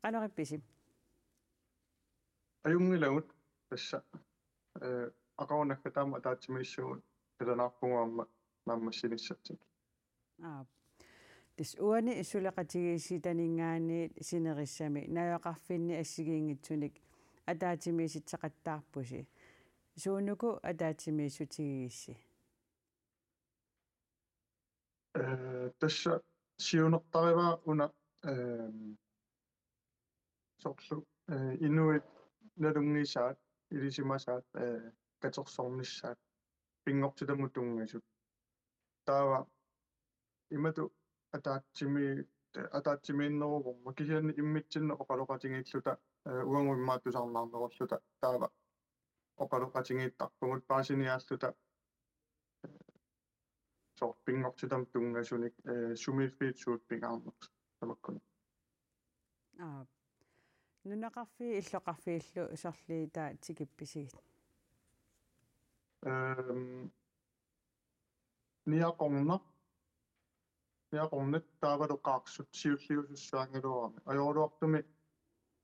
Qanoq ippisi? Ajunngilagut tassa, eh, aqagu naggataamut ataatsimiissugut qilanaarpugut aamma naammassinissatsinnut. Aap. Tassa uani suleqatigiissitaninngaanniit sinerissami najugaqarfinni assigiinngitsunik ataatsimiisitseqattaarpusi. Suunuku ataatsimiissutigigissi? Eh, tassa siunertarivara una, ehm, soorlu, eh, inuit nalunngisaat, ilisimasaat, eh, katersornissaat pinngortitamut tunngasut. Taava imatut ataatsimi-, ataatsimiinnerugormat kisianni immitsinnut oqaloqatigiilluta, eh, uagut immaqa tusarnaarnerulluta taava oqaloqatigiittarpugut paasiniaalluta, eh, soorlu pinngortitamut tunngasunik, eh, sumiiffiit suut pingaarnersut tamakkuninnga. Aap. Nunaqarfiit illoqarfiillu sorliit taava tikippisigit? Ehm, Niaqornaq, Niaqornat taavalu Qaarsut siulliusussaagaluarami. Ajoraluartumik,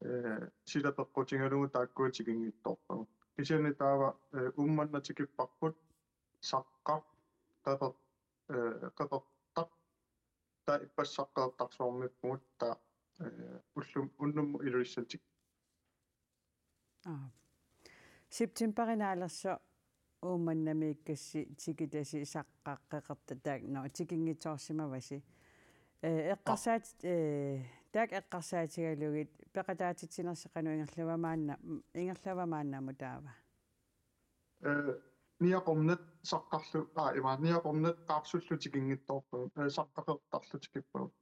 eh, sila peqqutigalugu taakkua tikinngitsoorpagut. Kisianni taava, eh, Uummannaq tikipparput, Saqqaq, Qeqer-, eh, Qeqertaq, taava ippassaq Qeqertarsuarmiippugut, taava, eh, ullum-, unnummut Ilulissani tik-. Aap. Septemberip naalersoq Uummannamiikkassi tikitasi Saqqaq, Qeqertaq taakku, nå, tikinngitsoorsimavasi. Eh, eqqarsaat-, eh, taakku eqqarsaatigalugit peqataatitsinersi qanoq ingerlava maanna-, ingerlava maannamut taava? Eh, Niaqornat Saqqarlu, aa, ima, Niaqornat Qaarsullu tikinngitsoorpagut, eh, Saqqaq Qeqertarlu tikippagut.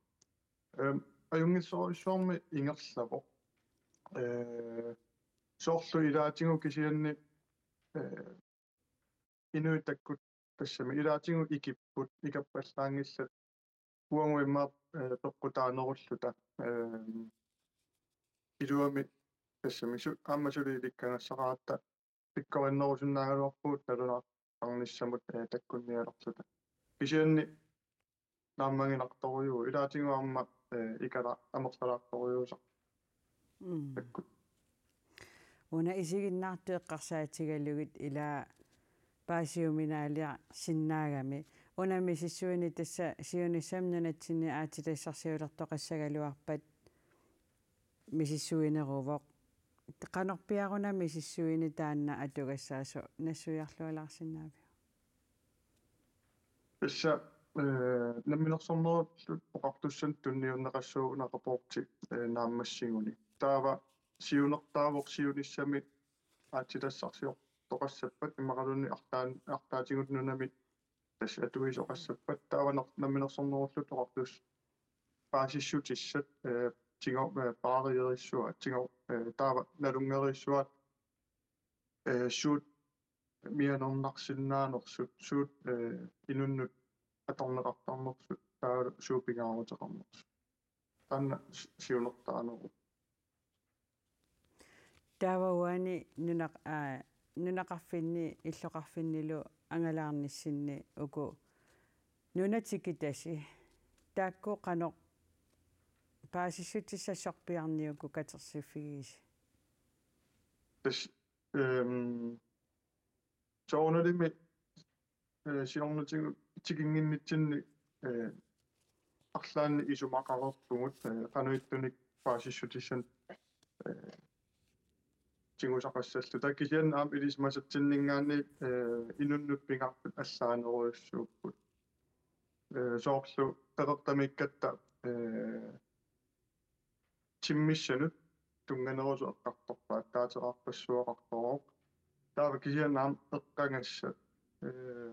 Ehm, ajunngitsorujussuarmik ingerlavoq. Eh, soorlu ilaatigut kisianni, eh, inuit takkut tassami ilaatigut ikipput, ikappallaanngillat, uagut immaqa, eh, peqqutaanerulluta, ehm, iluamik tassami su-, aamma suli ilikkagassaratta pikkorinnerusinnaagaluarpugut nalunaartarnissamut, eh, takkunnialerluta. Kisianni naammaginartorujuuvoq, ilaatigut aamma, eh, ikala-, amerlalaartorujussuusarput. Mm. Takkut. Una isiginnaartut eqqarsaatigalugit ilaa paasiuminaaliarsinnaagami. Una misissuineq tassa siunissami nunatsinni aatsitassarsiulertoqassagaluarpat misissuineruvoq. Qanorpiaq una misissuineq taanna atugassaasoq, nassuiarlualaarsinnaaviuk? Tassa, eh, Namminersornerullutik Oqartussanut tunniunneqassaaq una rapporti, eh, naammassiguni. Taava siunertaavoq siunissami aatsitassarsioqassappat imaluunniit artaan-, artaatigut nunami tassa atuisoqassappat taava ner-, Namminersornerullutik Oqartussat paasissutissat, eh, tigo-, eh, paarigerissuat, tigo-, eh, taava nalunngerissuat, eh, suut mianernarsinnaanersut, suut, eh, inunnut atorneqartarnersut, taava suut pingaaruteqarnersut. Taanna si-, siunertaralugu. Taava uani nunaq-, aa, nunaqarfinni illoqarfinnilu angalaarnissinni uku nunat tikitasi. Taakku qanoq paasissutissat sorpiarniuk katersiffigigisi? Tassa, ehm, soorunalimi, eh, siornatigut tikinnginnitsinni, eh, arlaannik isumaqareerpugut, eh, qanoq ittunik paasissutissanik, eh, tigusaqassalluta. Taava kisianni aamma ilisimasatsinninngaanniit, eh, inunnut pingaartut allaanerujussuupput. Eh, soorlu qeqertamiikkatta, eh, timmissanut tunnganerusut eqqartorpaat, taateqarpassuaqartoq. Taava kisianni aamma eqqagassat, eh,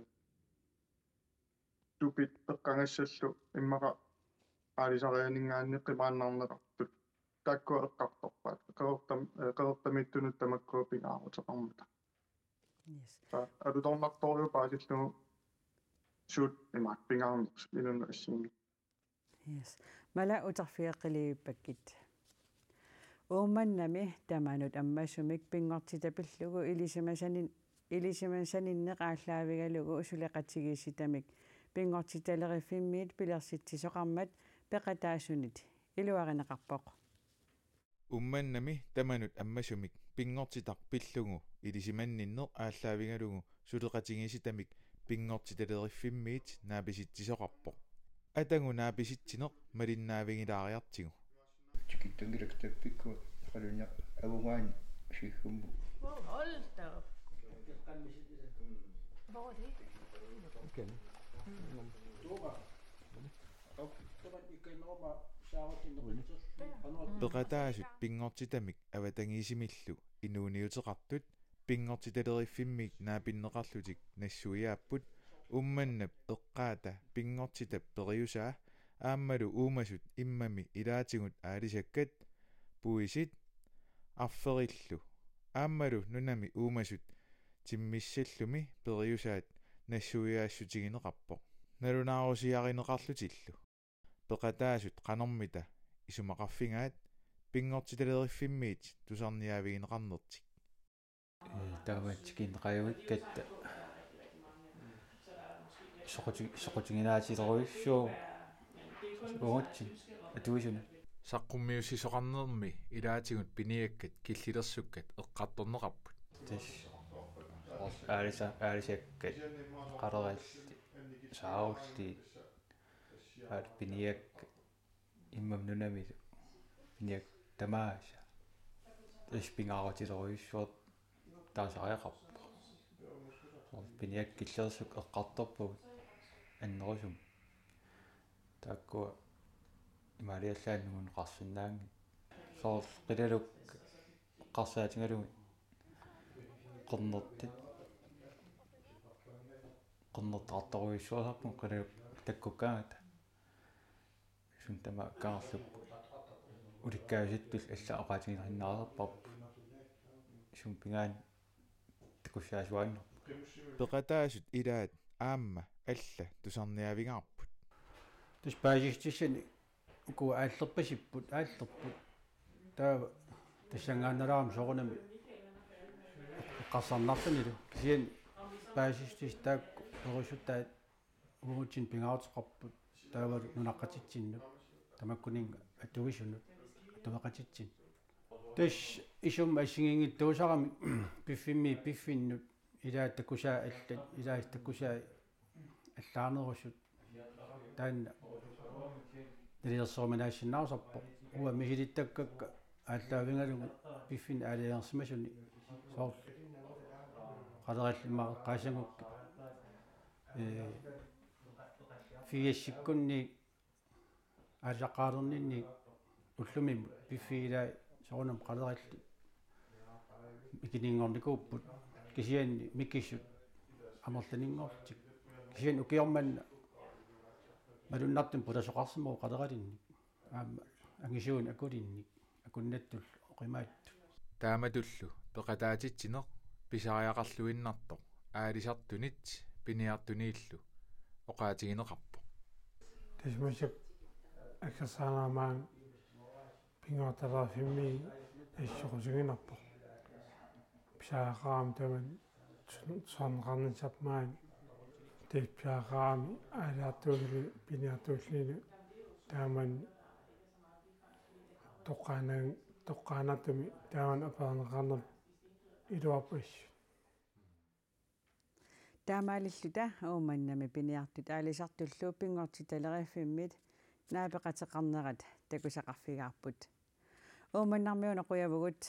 tupit eqqagassallu immaqa aalisarianinngaanniit qimaannarneqartut. Taakkua eqqartorpaat. Qeqertam-, eh, qeqertamiittunut tamakkua pingaaruteqarmata. Yes. Taava alutornartorujuuvoq paasillugu suut imaak pingaarnersut inunnut assigiinngitsut. Yes. Mala uterfigeqqilivippakkit. Uummannami tamanut ammasumik pinngortitaq pillugu ilisimasanin-, ilisimasaninneq aallaavigalugu suleqatigiissitamik pinngortitaleriffimmiit pilersitsisoqarmat peqataasunit iluarineqarpoq. Uummannami tamanut ammasumik pinngortitaq pillugu ilisimaninneq aallaavigalugu suleqatigiissitamik pinngortitaleriffimmiit naapisitsisoqarpoq. Atagu naapisitsineq malinnaavigilaariartigu. Tikittunngilaq tappikkut qalunna avugaani siggummu. Hold da op. Hvor er det? Tuuba. Tuuba ikanneruma saarutinnut. Peqataasut pinngortitamik avatangiisimillu inuuniuteqartut pinngortitaleriffimmiit naapinneqarlutik nassuiaapput. Uummannap eqqaata pinngortitap periusaa aammalu uumasut immami ilaatigut aalisakkat, puisit, arferillu aammalu nunami uumasut timmissallumi periusaat nassuiaassutigineqarpoq nalunaarusiarineqarlutillu. Peqataasut qanormita isumaqarfigaat pinngortitaleriffimmiit tusarniaavigineqarnertik. Taava tikinneqajuikkatta soquti-, soqutiginaatsilerujussuuvoq uagutsinnut atuisunut. Saqqummiussisoqarnermi ilaatigut piniakkat killilersukkat eqqartorneqarput. Tassa aalisa-, aalisakkat, qalerallit, saarulliit, aat piniakkat immami nunamilu piniakkat tamaasa. Tassa pingaarutilerujussuartut taasariaqarpoq. Soorlu piniakkat killilersukkat eqqartorpagut annerusumik. Taakkua imaaliallaannguaq eqqarsinnaanngillat. Soorlu qilalukkat eqqarsaatigalugit qernertat, qernertartorujussuusarput qilalukkat takkukkaangata. Suna tamaat kangerluppoq. Ulikkaavisittulli allat oqaatigineqarsinnaasarparput. Sumut pigaanni takussaasuaannarpoq. Peqataasut ilaat aamma alla tusarniaavigaarput. Tassa paasissutissanik uku aallerpasipput, aallerput. Taava tassanngaannalaarami soorunami eqqarsarnarlunilu. Kisianni paasissutissat taakku perussuttaat uagutsinnut pingaaruteqarput, taavalu nunaqqatitsinnut, tamakkuninnga atuisunut, atueqatitsinnut. Tassa isummat assigiinngitsuusaramik piffimmiit piffinnut, ilaat takusaat allat, ilaat takusaat allaanerusut, taanna nalilerseruminaassinnaasarpoq. Uanga misilittakkakka aallaavigalugit piffinnik aalajangersimasuni, soorlu qalerallit immaqa eqqaassanngukkit, ee, firsikkunni aalisaqqaalerninni ullumimut piffiit ilaat soorunami qalerallit mikininngornikuupput, kisianni mikisut amerlaninngorlutik. Kisianni ukioq manna malunnartumik pulasoqarsimavoq qaleralinnik. Aamma angisuunik akulinnik, akunnattullu oqimaattut. Taamatullu peqataatitsineq pisariaqarluinnartoq aalisartunit piniartuniillu oqaatigineqarpoq. Tassa massakkut aggersaarneq aamma Pinngortitalerfimmi assorusunnarpoq. Pisariaqarami tamanna su-, suarneqarnissarput maani. Tassa pisariaqarami aalisartuulluni piniartuulluni tamanna toqqaannaq-, toqqaannartumik tamanna apereerneqarneq iluarpassi. Taamaalilluta Uummannami piniartut aalisartullu Pinngortitalerfimmit naapeqateqarnerat takusaqarfigaarput. Uummannarmiuna qujavugut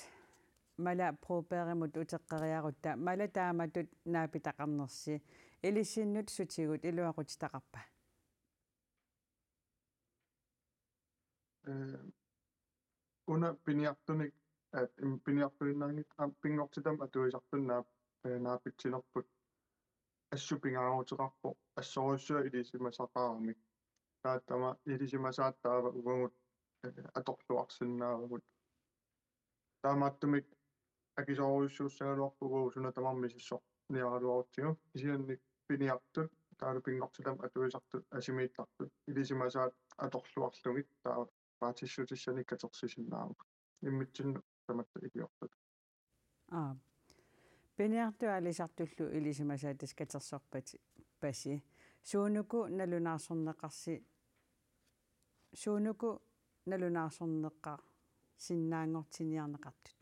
Mala Brobergimut uteqqeriarutta. Mala, taamatut naapitaqarnersi ilissinnut sutigut iluaqutitaqarpa? Eh, una piniartunik, eh, im-, piniartuinnarnik am-, Pinngortitamut atuisartunik naap-, eh, naapitsinerput assut pingaaruteqarpoq assorujussuaq ilisimasaqaramik. Taava tamaat ilisimasaat taava uagut, eh, atorluarsinnaavagut. Taamaattumik akisoorujussuussagaluarpugut suna tamarmi misissorniaraluarutsigu, kisianni piniartut taavalu Pinngortitamut atuisartut asimiittartut ilisimasaat atorluarlugit taava paasissutissanik katersisinnaavagut immitsinnut tamatta iliortut. Aa. Piniartut aalisartullu ilisimasaat tassa katersorpasi. Suunuku nalunaarsorneqarsi-, suunuku nalunaarsorneqarsinnaanngortinniarneqartut?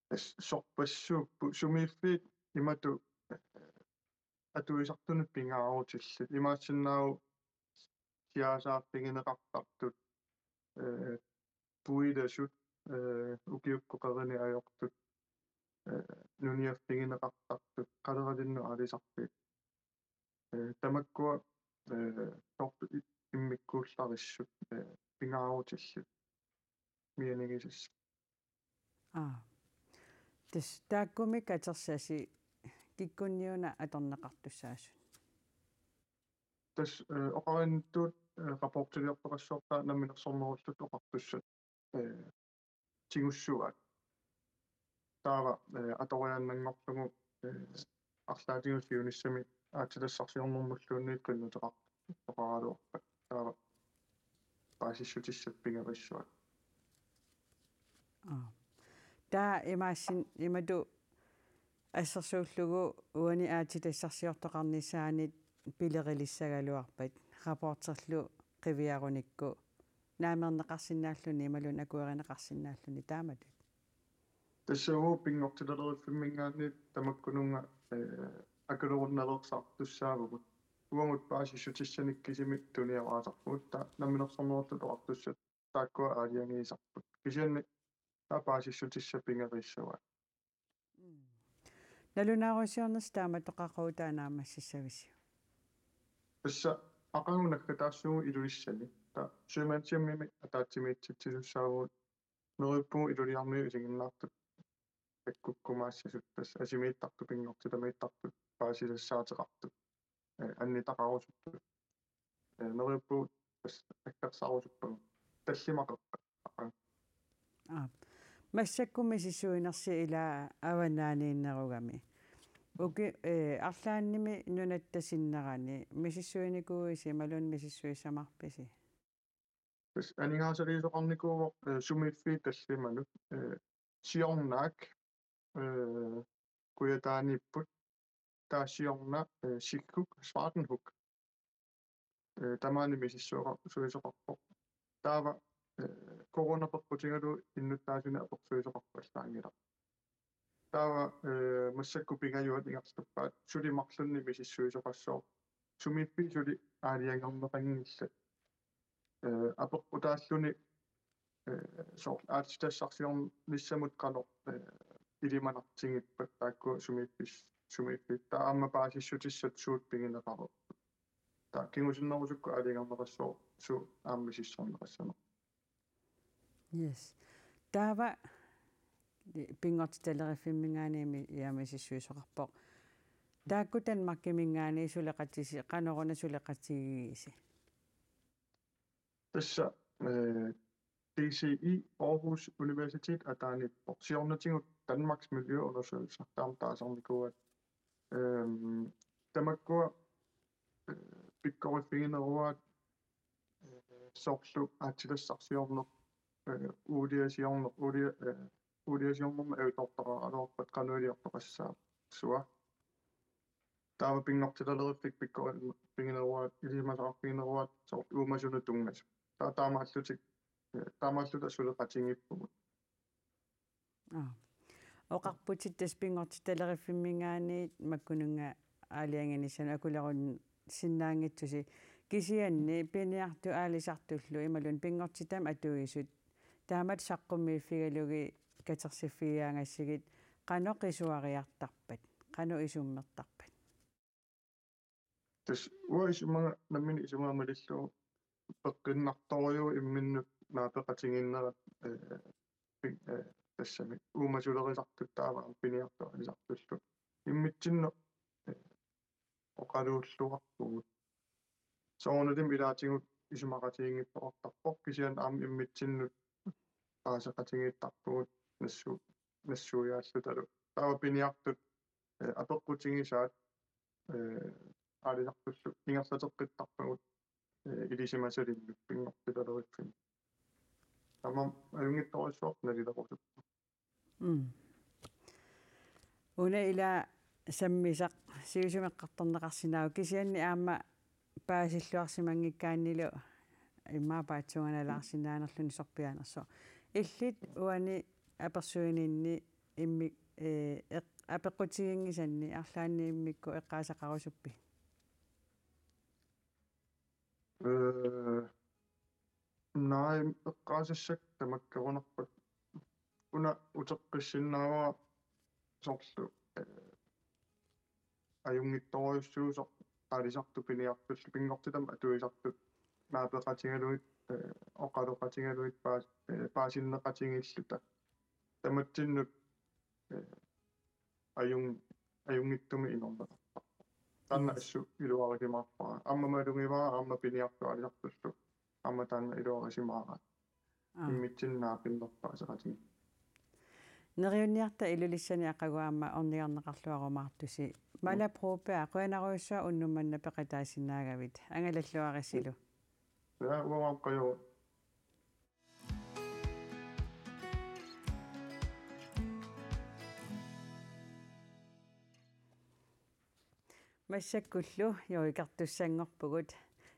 Tassa sorpassuupput sumiiffiit imatut, eh, atuisartunut pingaarutillit. Imaassinnaavoq siasaarfigineqartartut, eh, puilasut, eh, ukiukkut qerineq ajortut, eh, nuniaffigineqartartut, qaleralinnut aalisarfiit. Eh, tamakkua, eh, soorlu i-, immikkuullarissut, eh, pingaarutillit mianigisassaat. Aa. Tassa taakkumi katersasi kikkunniuna atorneqartussaasut? Tassa, eh, oqarnittut, eh, rapportiliortoqassaaq taava namminersornerullutik oqartussat, eh, tigussuaat. Taava, eh, atoriaannanngorlugu, eh, arlaatigut siunissami aatsitassarsiornermulluunniit qinnuteqartoqaraluarpat. Taava paasissutissat pigerissuaat. Aa. Taava imaassin-, imatut assersuullugu uani aatsitassarsiortoqarnissaanit pilerilissagaluarpat, rapporterlu qiviarunikku naamerneqarsinnaalluni imaluunniit akuerineqarsinnaalluni taamatut? Tassa uagut Pinngortitalerfimminngaanniit tamakkununnga, eh, akulorunnalersaartussaavugut. Uagut paasissutissanik kisimi tunioraatarpugut, taava namminersornerullutik oqartussat taakkua aalajangiisarput. Kisianni taava paasissutissat pigerissavaat. Mm. Nalunaarusiornersi taamatut qaqugu taanna naammassissavisiuk? Tassa aqagu naggataassuugut Ilulissani. Taava Sømandshjemimi ataatsimiititsisussaavugut. Neriuppugut Ilulissarmiut isiginnaartut takkukkumaassasut, tassa asimiittartut Pinngortitamiittartut paasisassaateqartut, eh, annitaqarusuttut. Eh, neriuppugut tassa aggersarusuppagut. Tallimat qeqqat. Aap. Massakkut misissuinersi ilaa avannaaniinnerugami. Uki-, eh, arlaannimi nunatta sinnerani misissuinikuuisi imaluunniit misissuissavarpisi? Tassa aningaasaliisoqarnikuuvoq, eh, sumiiffiit tallimanut, eh, siornaak, eh, Kujataaniipput, taava siorna, eh, sigguk, Svartenhuk. Eh, tamaani misissuisoqa-, suisoqarpoq. Taava, eh, corona peqqutigalugu innuttaasunik apersuisoqarpoq allaanngilaq. Taava, eh, massakkut pingajuat ingerlappaat suli marlunnik misissuisoqassooq. Sumiiffiit suli aalajangerneqanngillat. Eh, apeqqutaalluni, eh, soorlu aatsitassarsiornissamut qanoq, eh, ilimanartigippat taakkua sumiiffis-, sumiiffiit. Taava aamma paasissutissat suut pigineqareerput. Taava kingusinnerusukkut aalajangerneqassooq suut aamma misissorneqassanerput. Yes. Taava Pinngortitalerfimminngaanniit ia misissuisoqarpoq. Taakku Danmarkiminngaanniit suleqatisi-, qanoruna suleqatigigisigisi? Tassa, eh, D T U Aarhus Universitet ataaniippoq, siornatigut Danmarks Miljøundersøgelser, taama taasarnikuuaat. Ehm, tamakkua, eh, pikkoriffigineruaat, eh, soorlu aatsitassarsiorneq, eh, uuliasiorneq, uulia-, eh, uuliasiornermi ajutoortaraluarpat qanoq iliortoqassaassua. Taava pinngortitaleriffik pikkoriffigineruaat, ilisimasaqarfigineruaat soorlu uumasunut tunngasut. Taava taamaallutik, eh, taamaalluta suleqatigiippugut. Aa. Oqarputit tassa pinngortitaleriffimminngaanniit makkununnga aalajanginissamut akulerussinnaanngitsusi. Kisianni piniartut aalisartullu imaluunniit pinngortitami atuisut taamatut saqqummiiffigalugit katersiffigigaangassigit qanoq isuariartarpat, qanoq isummertarpat? Tassa uanga isumaga, nammineq isumaga malillugu peqqinnartorujuuvoq imminnut naapeqatigiinnerat, eh, pin-, eh, tassami uumasulerisartut taava piniartut aalisartullu immitsinnut, eh, oqaluulluarpugut. Soorunalimi ilaatigut isumaqatigiinngitsoqartarpoq, kisianni aamma immitsinnut paaseqatigiittarpugut nassu-, nassuiaallutalu. Taava piniartut, eh, apeqqutigisaat, eh, aalisartullu ingerlateqqittarpagut, eh, ilisimasalinnut pinngortitaleriffimmi. Tamanna ajunngitsorujussuartut nalilerusuppoq. Mm. Una ila sammisaq siusimeqqartorneqarsinnaavoq, kisianni aamma paasilluarsimanngikkaannilu immaqa paatsuunganalaarsinnaanerluni sorpiaanersoq. Illit uani apersuininni immi-, eh, eq-, apeqqutiginngisanni arlaanni immikkut eqqaasaqarusuppit? Eh, naa, eqqaasassakka tamakkerunarput. Una uteqqissinnaavara soorlu, eh, ajunngitsorujussuusoq aalisartut piniartullu pinngortitami atuisartut naapeqatigalugit, eh, oqaloqatigalugit paas-, eh, paasinneqatigiilluta. Tamatsinnut, eh, ajun-, ajunngitsumik inorneqartarpoq. Taanna Yes. assut iluarisimaarpara. Aamma malugivara aamma piniartut aalisartullu. Aamma taanna iluarisimaaraat. Aa. Immitsinnut naapinnerpaaseqatigiit. Neriunniarta Ilulissani aqagu aamma ornigarneqarluarumaartusi. Mala Mm. Broberg, qujanarujussuaq unnuk manna peqataasinnaagavit. Angalalluarisilu. Ja, uanga aamma qujanaq. Massakkullu joikertussanngorpugut.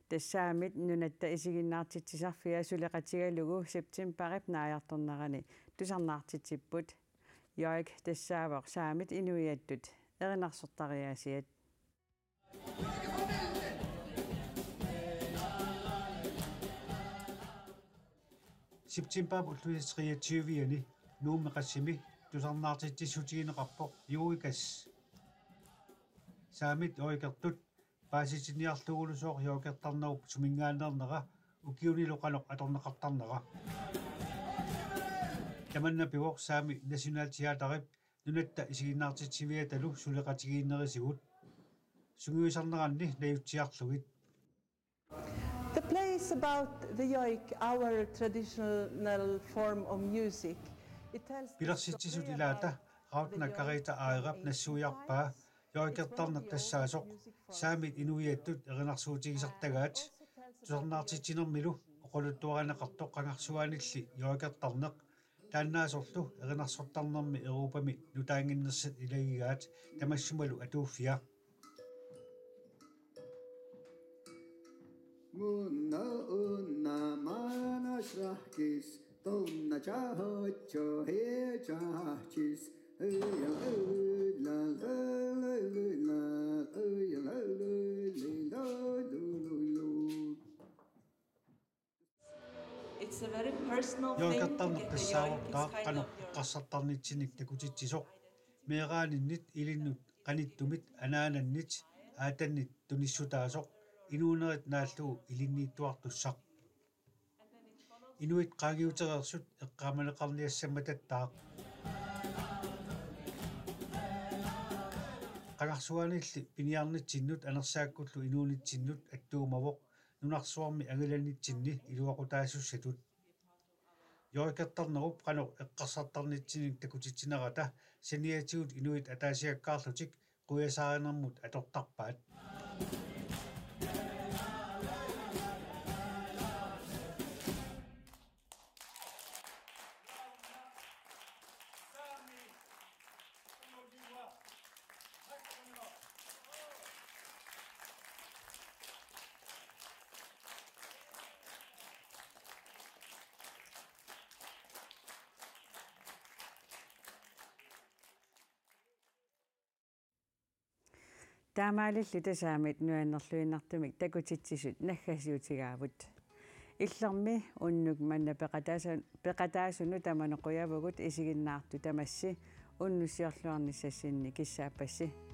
Tassa Saamit Nunatta Isiginnaartitsisarfia suleqatigalugu septembarip naajartornerani tusarnaartitsipput. Joik tassaavoq Saamit inuiattut erinarsortariaasiat. Septembarip ulluisa treogtyve-ani Nuummi Qassimi tusarnaartitsissutigineqarpoq Joikas. Saamit joikertut paasitiniarlugulusooq joikertarnerup suminngaanneernera ukiunilu qanoq atorneqartarnera. Tamanna pivoq Saami Nationalteaterip Nunatta Isiginnaartitsiviatalu suleqatigiinnerisigut. Sungiusarneranni najutsiarlugit. The play is about the joik, our traditional form of music. It tells the Pilersitsisut story ilaata about Rautna the joik Karita from Airap ancient nassuiarpaa times. It's one of the joikertarneq oldest tassaasoq music forms. Saamit inuiattut erinarsuutigisartagaat. Tusarnaartitsinermilu oqaluttuarineqartoq qangarsuaanilli joikertarneq. Taannaasorlu erinarsortarnermi Europami nutaannginnersat ilagigaat tamassumalu atuuffia. Munna unna manasrahkis tunna chahocho he chahchis. It's a very personal thing to Joikertarneq get the joik. It's tassaavoq kind taava qanoq of your eqqarsartarnitsinnik takutitsisoq. Meeraaninnit, ilinnut qanittumit, anaanannit, aatannit tunissutaasoq, inuunerit naallugu ilinniittuartussaq. Inuit qaangiutereersut eqqaamaneqarniassammatattaaq. Qangarsuaanilli piniarnitsinnut anersaakkullu inuunitsinnut attuumavoq nunarsuarmi angilanitsinni iluaqutaasussatut. Joikertarnerup qanoq eqqarsartarnitsinnik takutitsinerata saniatigut inuit ataasiakkaarlutik quiasaarinermut atortarpaat. Taamaalilluta saamit nuannerluinnartumik takutitsisut naggasiutigaavut. Illermi unnuk manna peqataasa-, peqataasunut tamanut qujavugut, isiginnaartut tamassi unnussiorluarnissassinni kissaappassi.